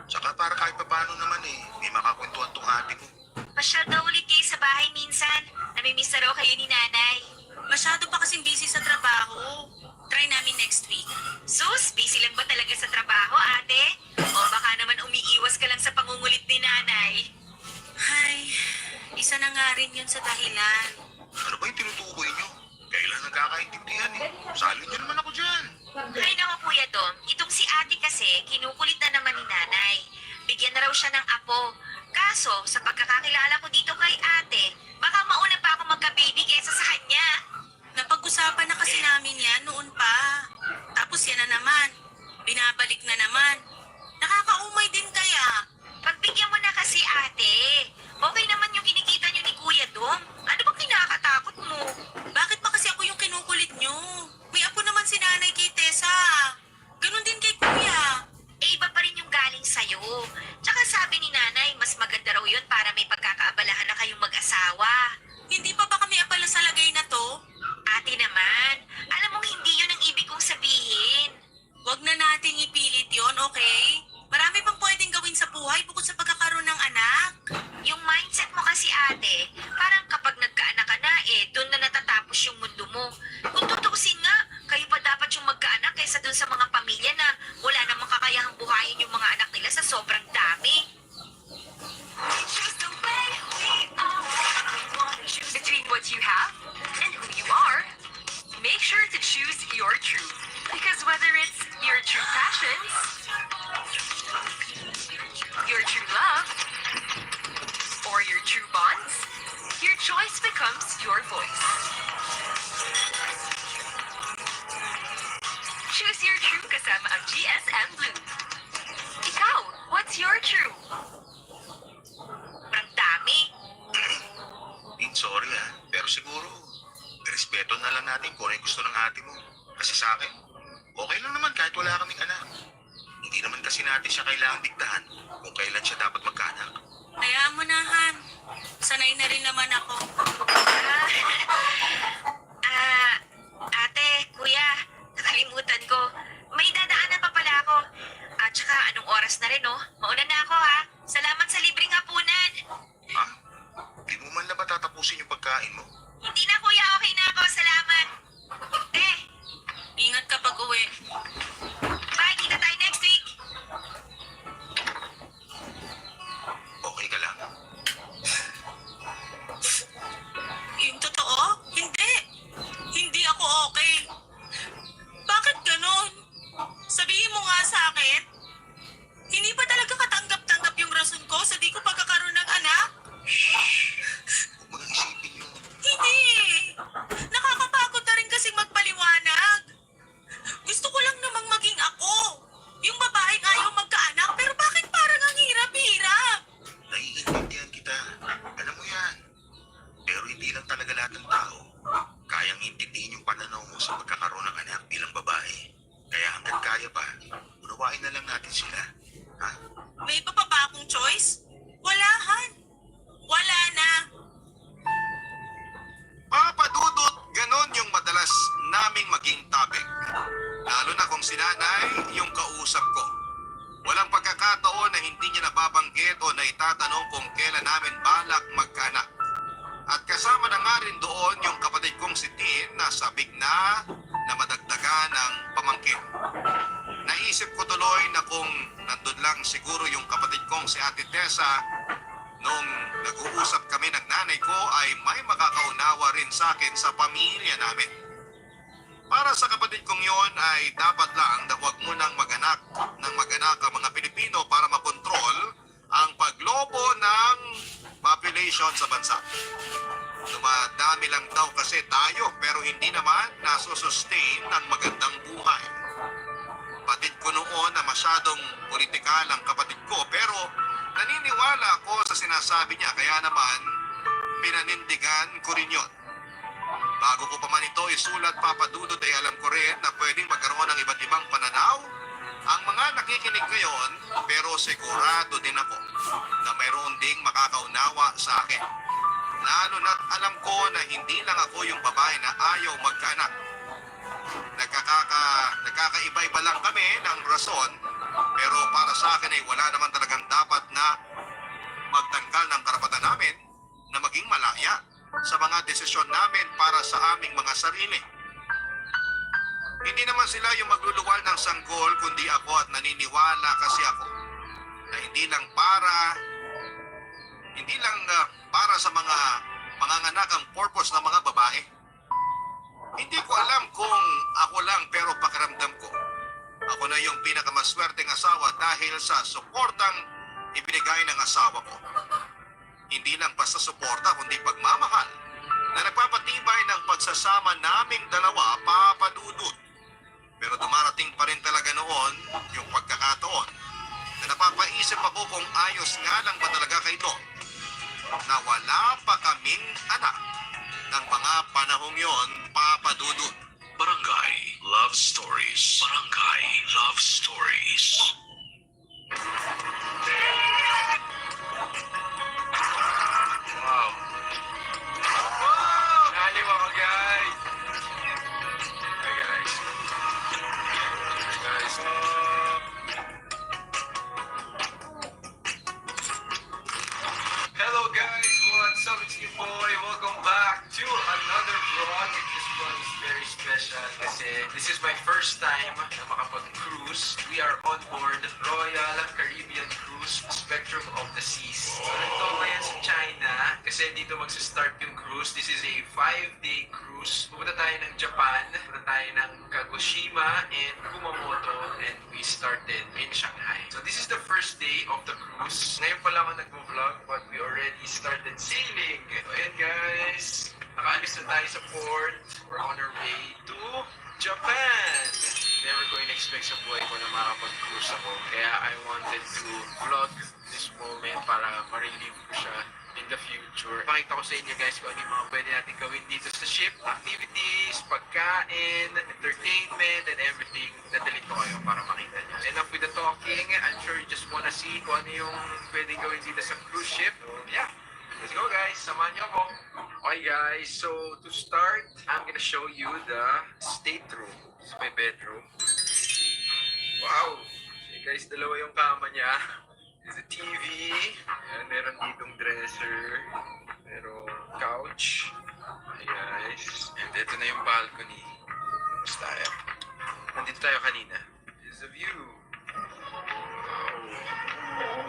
Tsaka para kahit paano naman may makakwentuhan tong ate ko. Pasyal daw ulit kayo sa bahay minsan. Namimiss na raw kayo ni nanay. Masyado pa kasing busy sa trabaho. Try namin next week. Sus, busy lang ba talaga sa trabaho, ate? O baka naman umiiwas ka lang sa pangungulit ni nanay? Ay, isa na nga rin yun sa dahilan. Ano ba yung tinutukoy niyo? Kailan nagkakaintindihan Salin niyo naman ako dyan. Ay naku, Kuya Dom, itong si ate kasi kinukulit na naman ni nanay. Bigyan na raw siya ng apo. Kaso, sa pagkakakilala ko dito kay ate, baka mauna pa ako magka-baby kesa sa kanya. Napag-usapan na kasi namin yan noon pa. Tapos yan na naman. Binabalik na naman. Nakakaumay din kaya. Pagbigyan mo na kasi ate. Okay naman yung kinikita niyo ni Kuya Dom. Ano bang kinakatakot mo? Bakit ba kasi ako yung kinukulit nyo? May apo naman si nanay kay Tessa. Ganon din kay kuya. Eh, iba pa rin yung galing sa'yo. Tsaka sabi ni nanay, mas maganda raw yun para may pagkakaabalahan na kayong mag-asawa. Hindi pa ba kami abala sa lagay na to? Ate naman, alam mong hindi yun ang ibig kong sabihin. Huwag na nating ipilit yon, okay? Marami pang pwedeng gawin sa buhay bukod sa pagkakaroon ng anak. Yung mindset mo kasi ate, parang kapag nagkaanak ka na, doon na natatapos yung mundo mo. Kung tutuusin nga, kayo pa dapat yung magkaanak kaysa doon sa mga pamilya na wala namang kakayahang buhayin yung mga anak nila sa sobrang dami. Between what you have and who you are, make sure to choose your truth. choice becomes your voice. Choose your true kasama ang GSM Blue. Ikaw, what's your true? Sobrang dami. Din, sorry pero siguro, respeto na lang natin kung ano yung gusto ng ate mo. Kasi sa akin, okay lang naman kahit wala kaming anak. Hindi naman kasi natin siya kailangang diktahan kung kailan siya dapat magkaanak. Hayaan mo na, Han. Sanay na rin naman ako. Ate, kuya, nakalimutan ko. May dadaanan pa pala ako. At saka, anong oras na rin, oh? Mauna na ako, ha? Salamat sa libreng hapunan. Ha? Di mo man na ba tatapusin yung pagkain mo? Hindi na, kuya. Okay na ako. Salamat. Ingat ka pag uwi. Bye. Kita tayo next week. Okay ka lang? Yung totoo? Hindi. Hindi ako okay. Bakit ganon? Sabihin mo nga sa akin. Hindi ba talaga katanggap-tanggap yung rason ko sa di ko pagkakaroon ng anak? Huwag mo nang isipin yun. Hindi. Nakakapagod na rin kasing magpaliwanag. Gusto ko lang namang maging ako. Yung babaeng ayaw magkaanak, pero bakit parang ang hirap-hirap? Naiintindihan kita. Alam mo yan. Pero hindi lang talaga lahat ng tao kayang intindihin yung pananaw mo sa pagkakaroon ng anak bilang babae. Kaya hanggang kaya pa, unawain na lang natin sila. Ha? May iba pa ba akong choice? Wala, Han. Wala na. Papadudot, ganon yung madalas naming maging topic. Lalo na kung si nanay yung kausap ko. Walang pagkakataon na hindi niya nababanggit o naitatanong kung kailan namin balak magkaanak. At kasama na nga rin doon yung kapatid kong si Tin na sabik na madagdagan ng pamangkin. Naisip ko tuloy na kung nandun lang siguro yung kapatid kong si Ate Tessa nung nag-uusap kami ng nanay ko ay may makakaunawa rin sa akin sa pamilya namin. Para sa kapatid kong yon ay dapat lang na huwag munang maganak ang mga Pilipino para makontrol ang paglobo ng population sa bansa. Dumadami lang daw kasi tayo pero hindi naman nasusustain ng magandang buhay. Batid ko noon na masyadong politikal ang kapatid ko pero naniniwala ako sa sinasabi niya kaya naman pinanindigan ko rin yun. Bago ko pa man ito isulat, papadudot ay alam ko rin na pwedeng magkaroon ng iba't ibang pananaw ang mga nakikinig ngayon, pero sigurado din ako na mayroon ding makakaunawa sa akin. Lalo na't alam ko na hindi lang ako yung babae na ayaw magkaanak. Nagkakaiba-iba lang kami ng rason, pero para sa akin ay wala naman talagang dapat na magtanggal ng karapatan namin na maging malaya sa mga desisyon namin para sa aming mga sarili. Hindi naman sila yung magluluwal ng sanggol kundi ako at naniniwala kasi ako na hindi lang para sa mga manganganak ang purpose ng mga babae. Hindi ko alam kung ako lang pero pakiramdam ko. Ako na yung pinakamaswerteng asawa dahil sa suportang ibinigay ng asawa ko. Hindi lang basta suporta kundi pagmamahal na nagpapatibay ng pagsasama naming dalawa, papadudot. Pero dumarating pa rin talaga noon yung pagkakataon na napapaisip ako kung ayos nga lang ba talaga kayo na wala pa kaming anak ng mga panahong yon, papadudot. Barangay Love Stories. Barangay Love Stories. Wow. Naliw ako, guys. Hey, guys. Hey, guys. Hello, guys. What's up? It's your boy. Welcome back to another vlog. This vlog is very special kasi this is my first time na makapag-cruise. We are on board Royal Caribbean Cruise Spectrum of the Seas. So, nandito ngayon sa China kasi dito magsa-start yung cruise. This is a 5-day cruise. Pupunta tayo ng Japan, pupunta tayo ng Kagoshima and Kumamoto, and we started in Shanghai. So this is the first day of the cruise. Ngayon pa lang ako nag-vlog but we already already started sailing. So, ayan guys, nakaalis na tayo sa port. We're on our way to Japan. Never ko in-expect sa buhay ko na makapag-cruise ako. Kaya I wanted to vlog this moment para ma-relieve ko siya in the future. Pakita ko sa inyo guys kung ano yung mga pwede natin gawin dito sa ship. Activities, pagkain, entertainment, and everything. Dadalhin ko kayo para makita nyo. Enough with the talking. I'm sure you just wanna see kung ano yung pwedeng gawin dito sa cruise ship. So yeah, let's go guys. Samahan nyo ako. Okay guys, so to start, I'm gonna show you the stateroom. This is my bedroom. Wow! Okay guys, dalawa yung kama niya. There's a TV. Ayan, meron ditong dresser. Meron couch. Hi guys. And ito na yung balcony. Tapos tayo. Nandito tayo kanina. Here's the view. Wow.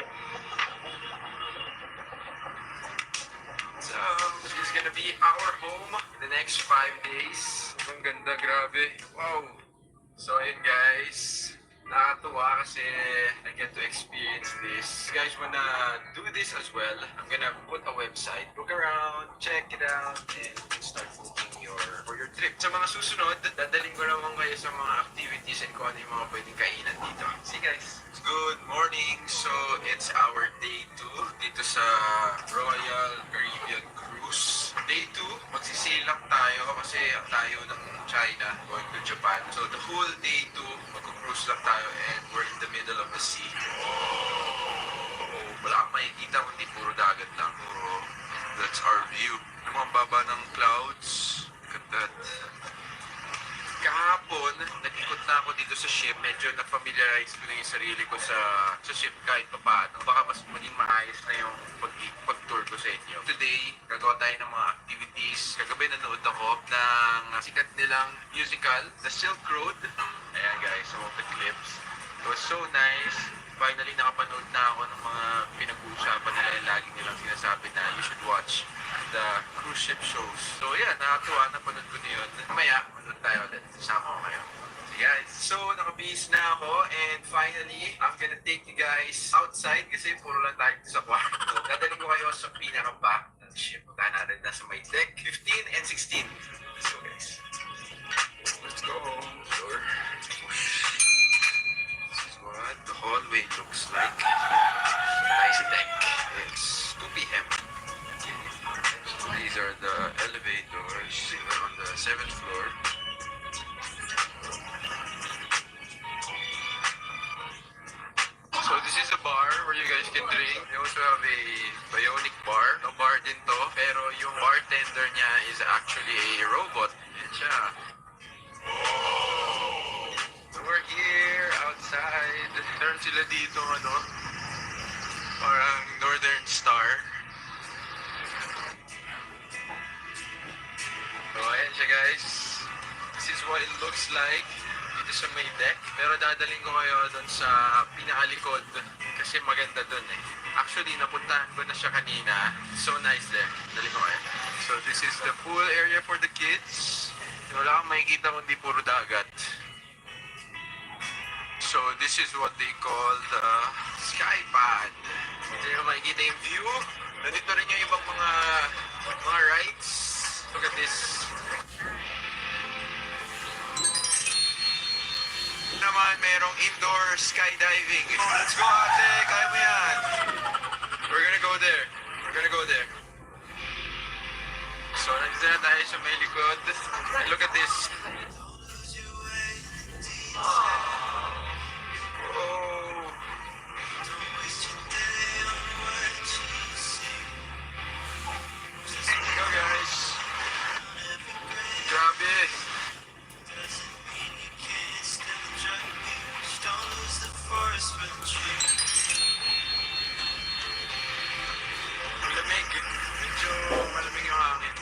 So, this is gonna be our home for the next 5 days. Ang ganda, grabe. Wow. So, ayun guys. Nakakatuwa kasi I get to experience this. If you guys wanna do this as well, I'm gonna put a website. Look around, check it out, and you can start booking for your trip. Sa mga susunod, dadaling ko naman kayo sa mga activities and kung ano yung mga pwedeng kainan dito. See guys? Good morning! So, it's our day 2 dito sa Royal Caribbean Cruise. Day 2, magsisail lang tayo kasi tayo ng China going to Japan. So, the whole day 2, mag-cruise lang tayo and we're in the middle of the sea. Oh, wala kang makikita kundi puro dagat lang. Oh, that's our view. Ang mga baba ng clouds. Look at that. Kahapon, nag-ikot na ako dito sa ship. Medyo na-familiarize ko na yung sarili ko sa ship kahit pa paano. Baka mas maging maayos na yung pag-tour ko sa inyo. Today, gagawa tayo ng mga activities. Kagabi nanood ako ng sikat nilang musical, The Silk Road. Ayan guys, some of the clips. It was so nice. Finally, nakapanood na ako ng mga pinag-uusapan nila yung lagi nilang sinasabi na you should watch the cruise ship shows. So yeah, nakatuwa, napanood ko na yun. Mamaya, manood tayo ulit. Sama ko kayo. So guys, so nakabihis na ako and finally, I'm gonna take you guys outside kasi puro lang tayo sa kwarto. Dadalhin ko kayo sa pinaka-back ng ship. Punta natin na sa may deck 15 and 16. Let's go guys. Let's go. Sure. This is what the hallway looks like. Nice deck. It's 2 p.m. These are the elevators. We're on the 7th floor. So this is a bar where you guys can drink. They also have a bionic bar. No bar din to, pero yung bartender niya is actually a robot. Yan siya. So we're here outside. Meron sila dito parang Northern Star. So, ayan siya guys. This is what it looks like dito sa may deck. Pero dadaling ko kayo doon sa pinakalikod kasi maganda doon eh. Actually, napuntahan ko na siya kanina. So nice there. Daling ko kayo. So, this is the pool area for the kids. Wala kang makikita kundi puro dagat. So, this is what they call the sky pad. Dito nyo makikita yung view. Nandito rin yung ibang mga rides. Look at this. Naman merong indoor skydiving. Oh, let's go ate! Kaya mo yan! We're gonna go there. We're gonna go there. So, nandito na tayo sa may likod. Look at this. Oh. Go guys. Grabe. Malamig. Medyo malamig yung hangin.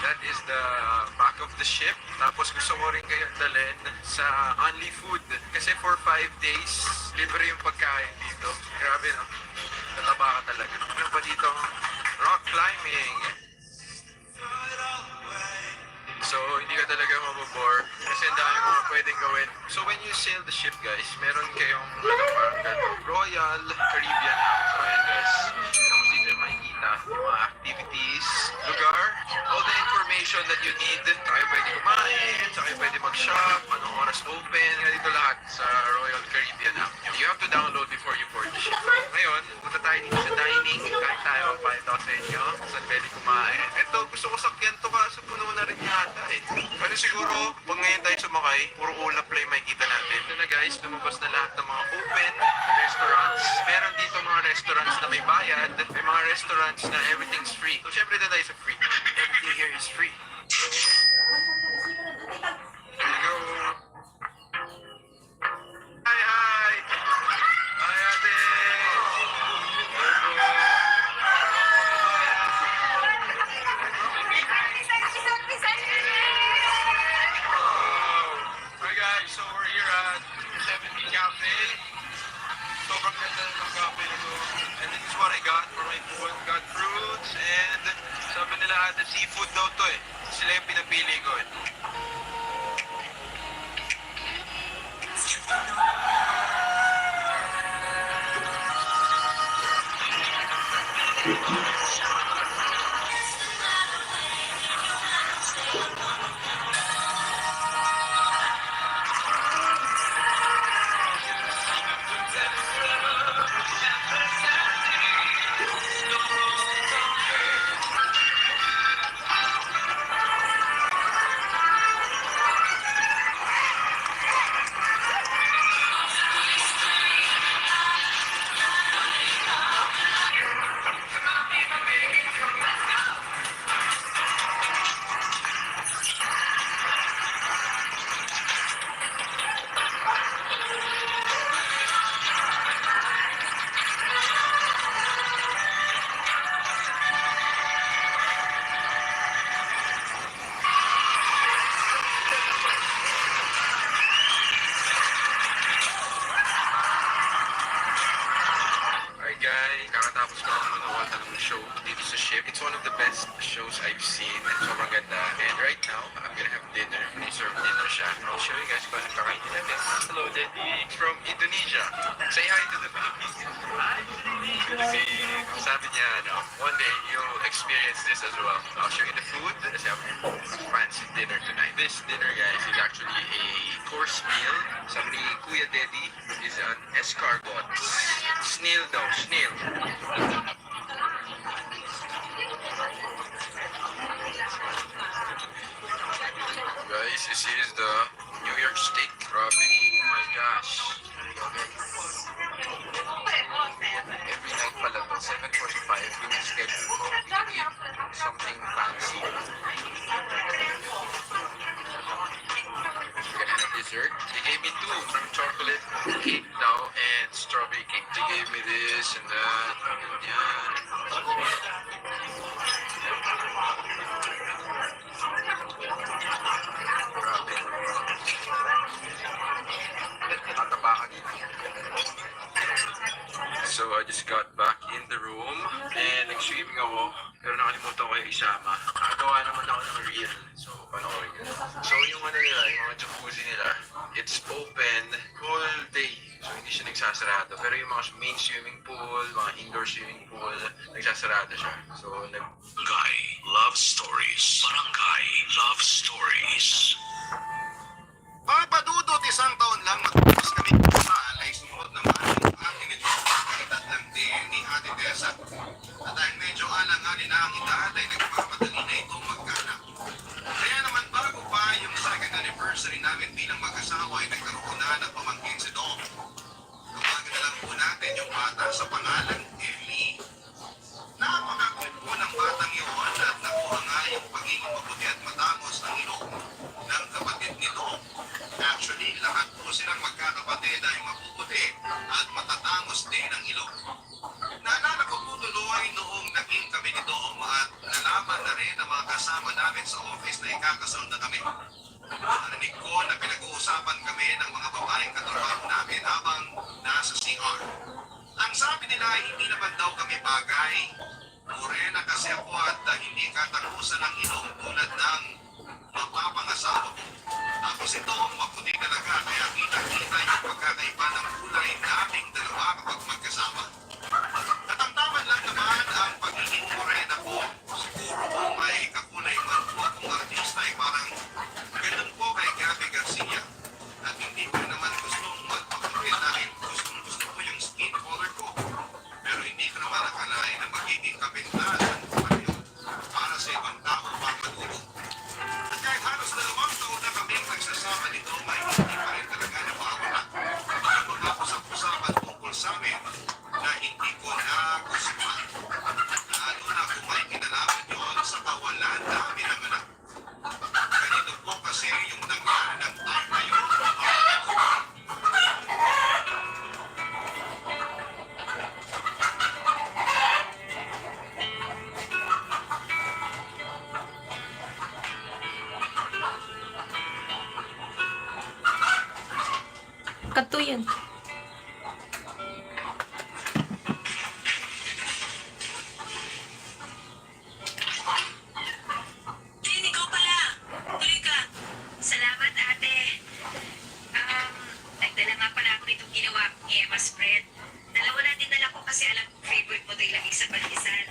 That is the back of the ship. Tapos gusto ko rin kayo dalhin sa Only Food. Kasi for 5 days, libre yung pagkain dito. Grabe no? Tataba ka talaga. Ano pa dito? Rock climbing. So, hindi ka talaga mababore. Kasi ang dami mga pwedeng gawin. So when you sail the ship guys, meron kayong parang ganun, Royal Caribbean app. So ayan guys, tapos dito makikita yung mga activities, lugar, all the information that you need. Saka kayo pwede kumain, saka kayo pwede mag-shop, anong oras open, dito lahat sa Royal Caribbean app. You have to download before you board the ship. Ngayon, punta tayo dito sa dining. Kain tayo, pakita ko sa inyo saan pwede kumain. Ito, gusto ko sakyan to kaso puno na rin yata eh. Pero siguro, pag ngayon tayo sumakay, puro ulap lang yung makikita natin. Ito na guys, lumabas na lahat ng mga open restaurants. Meron dito mga restaurants na may bayad. May mga restaurants na everything's free. So syempre na tayo sa free. Everything here is free. Here you go. Hi, hi! Hi, ate! Hi guys, so we're here at 70 Cafe. Sobrang ganda ng cafe nito. And this is what I got for my food. Got fruits and sabi nila ate seafood daw to eh. Sila yung pinapili ko eh. Alright guys, kakatapos ko lang manood ng show dito sa ship. It's one of the best shows I've seen. Sobrang ganda. And right now, I'm gonna have dinner. Serve dinner siya. I'll show you guys kung anong kakain natin. Hello, Daddy. From Indonesia. Say hi to the Philippines. Hi, Philippines. Sabi niya, one day you'll experience this as well. I'll show you the food. Let's have a fancy dinner tonight. This dinner, guys, is actually a course meal. Sabi ni Kuya Daddy is an escargot. Snail daw, snail. Guys, this is the New York steak. Grabe. Oh my gosh. Every night pala to, 7:45, yung schedule ko to eat something fancy. We're gonna have dessert. They gave me two from chocolate cake now and strawberry cake. They gave me this and that and yan. Grabe. Natabakan dito. So I just got back in the room and nag-swimming ako pero nakalimutan ko yung isama. Nagawa naman ako ng reel. So panoorin ko. So yung ano nila, yung mga jacuzzi nila, it's open all day. So hindi siya nagsasarado. Pero yung mga main swimming pool, mga indoor swimming pool, nagsasarado siya. So Barangay Love Stories. Barangay Love Stories. Mga padudot, isang taon lang matapos kami kumaan ay sumunod naman ang ating edad ng din ni Ate Tessa. At dahil medyo alang-alin na ang edad ay nagmamadali na itong magkanak. Kaya naman bago pa yung second anniversary namin bilang mag-asawa ay nagkaroon na ng pamangkin si Dom. Tawagan na lang po natin yung bata sa pangalan Ellie. Napakakulit po ng batang iyon at nakuha nga yung pagiging mabuti at matangos ng ilong ng kapatid ni Dom. Actually, lahat po silang magkakapatid ay mapuputi at matatangos din ang ilong. Naalala ko po tuloy noong naging kami ni Dom at nalaman na rin ang mga kasama namin sa office na ikakasal na kami. Narinig ko na pinag-uusapan kami ng mga babaeng katrabaho namin habang nasa CR. Ang sabi nila ay hindi naman daw kami bagay. Morena kasi ako at hindi katakusan ng ilong tulad ng mapapangasawa ko. Tapos ito, maputi talaga, kaya kita-kita yung pagkakaiba ng kulay naming dalawa kapag magkasama. Katamtaman lang naman ang pagiging morena ko. Siguro kung may kakulay man po akong artista ay parang ganun po kay Gabby Garcia. At hindi ko naman gustong magpapapil dahil gusto ko yung skin color ko. Pero hindi ko naman akalain na magiging kabintahan ko pa yun para sa ibang tao papadulog. At kahit halos 2 taon na kami nagsasama nito, may hindi pa rin talaga nawawala. Ang mga usap-usapan tungkol sa amin na hindi ko nagustuhan. Lalo na kung may kinalaman yun sa kawalan namin ng anak. Ganito po kasi yung nangyari ng time na yun. Katuyan. Jane, ikaw pala. Tuloy ka. Salamat, ate. Nagdala nga pala ako nitong ginawa kong Emma spread. Dalawa na dinala ko kasi alam kong favorite mo ito ilagay sa pandesal.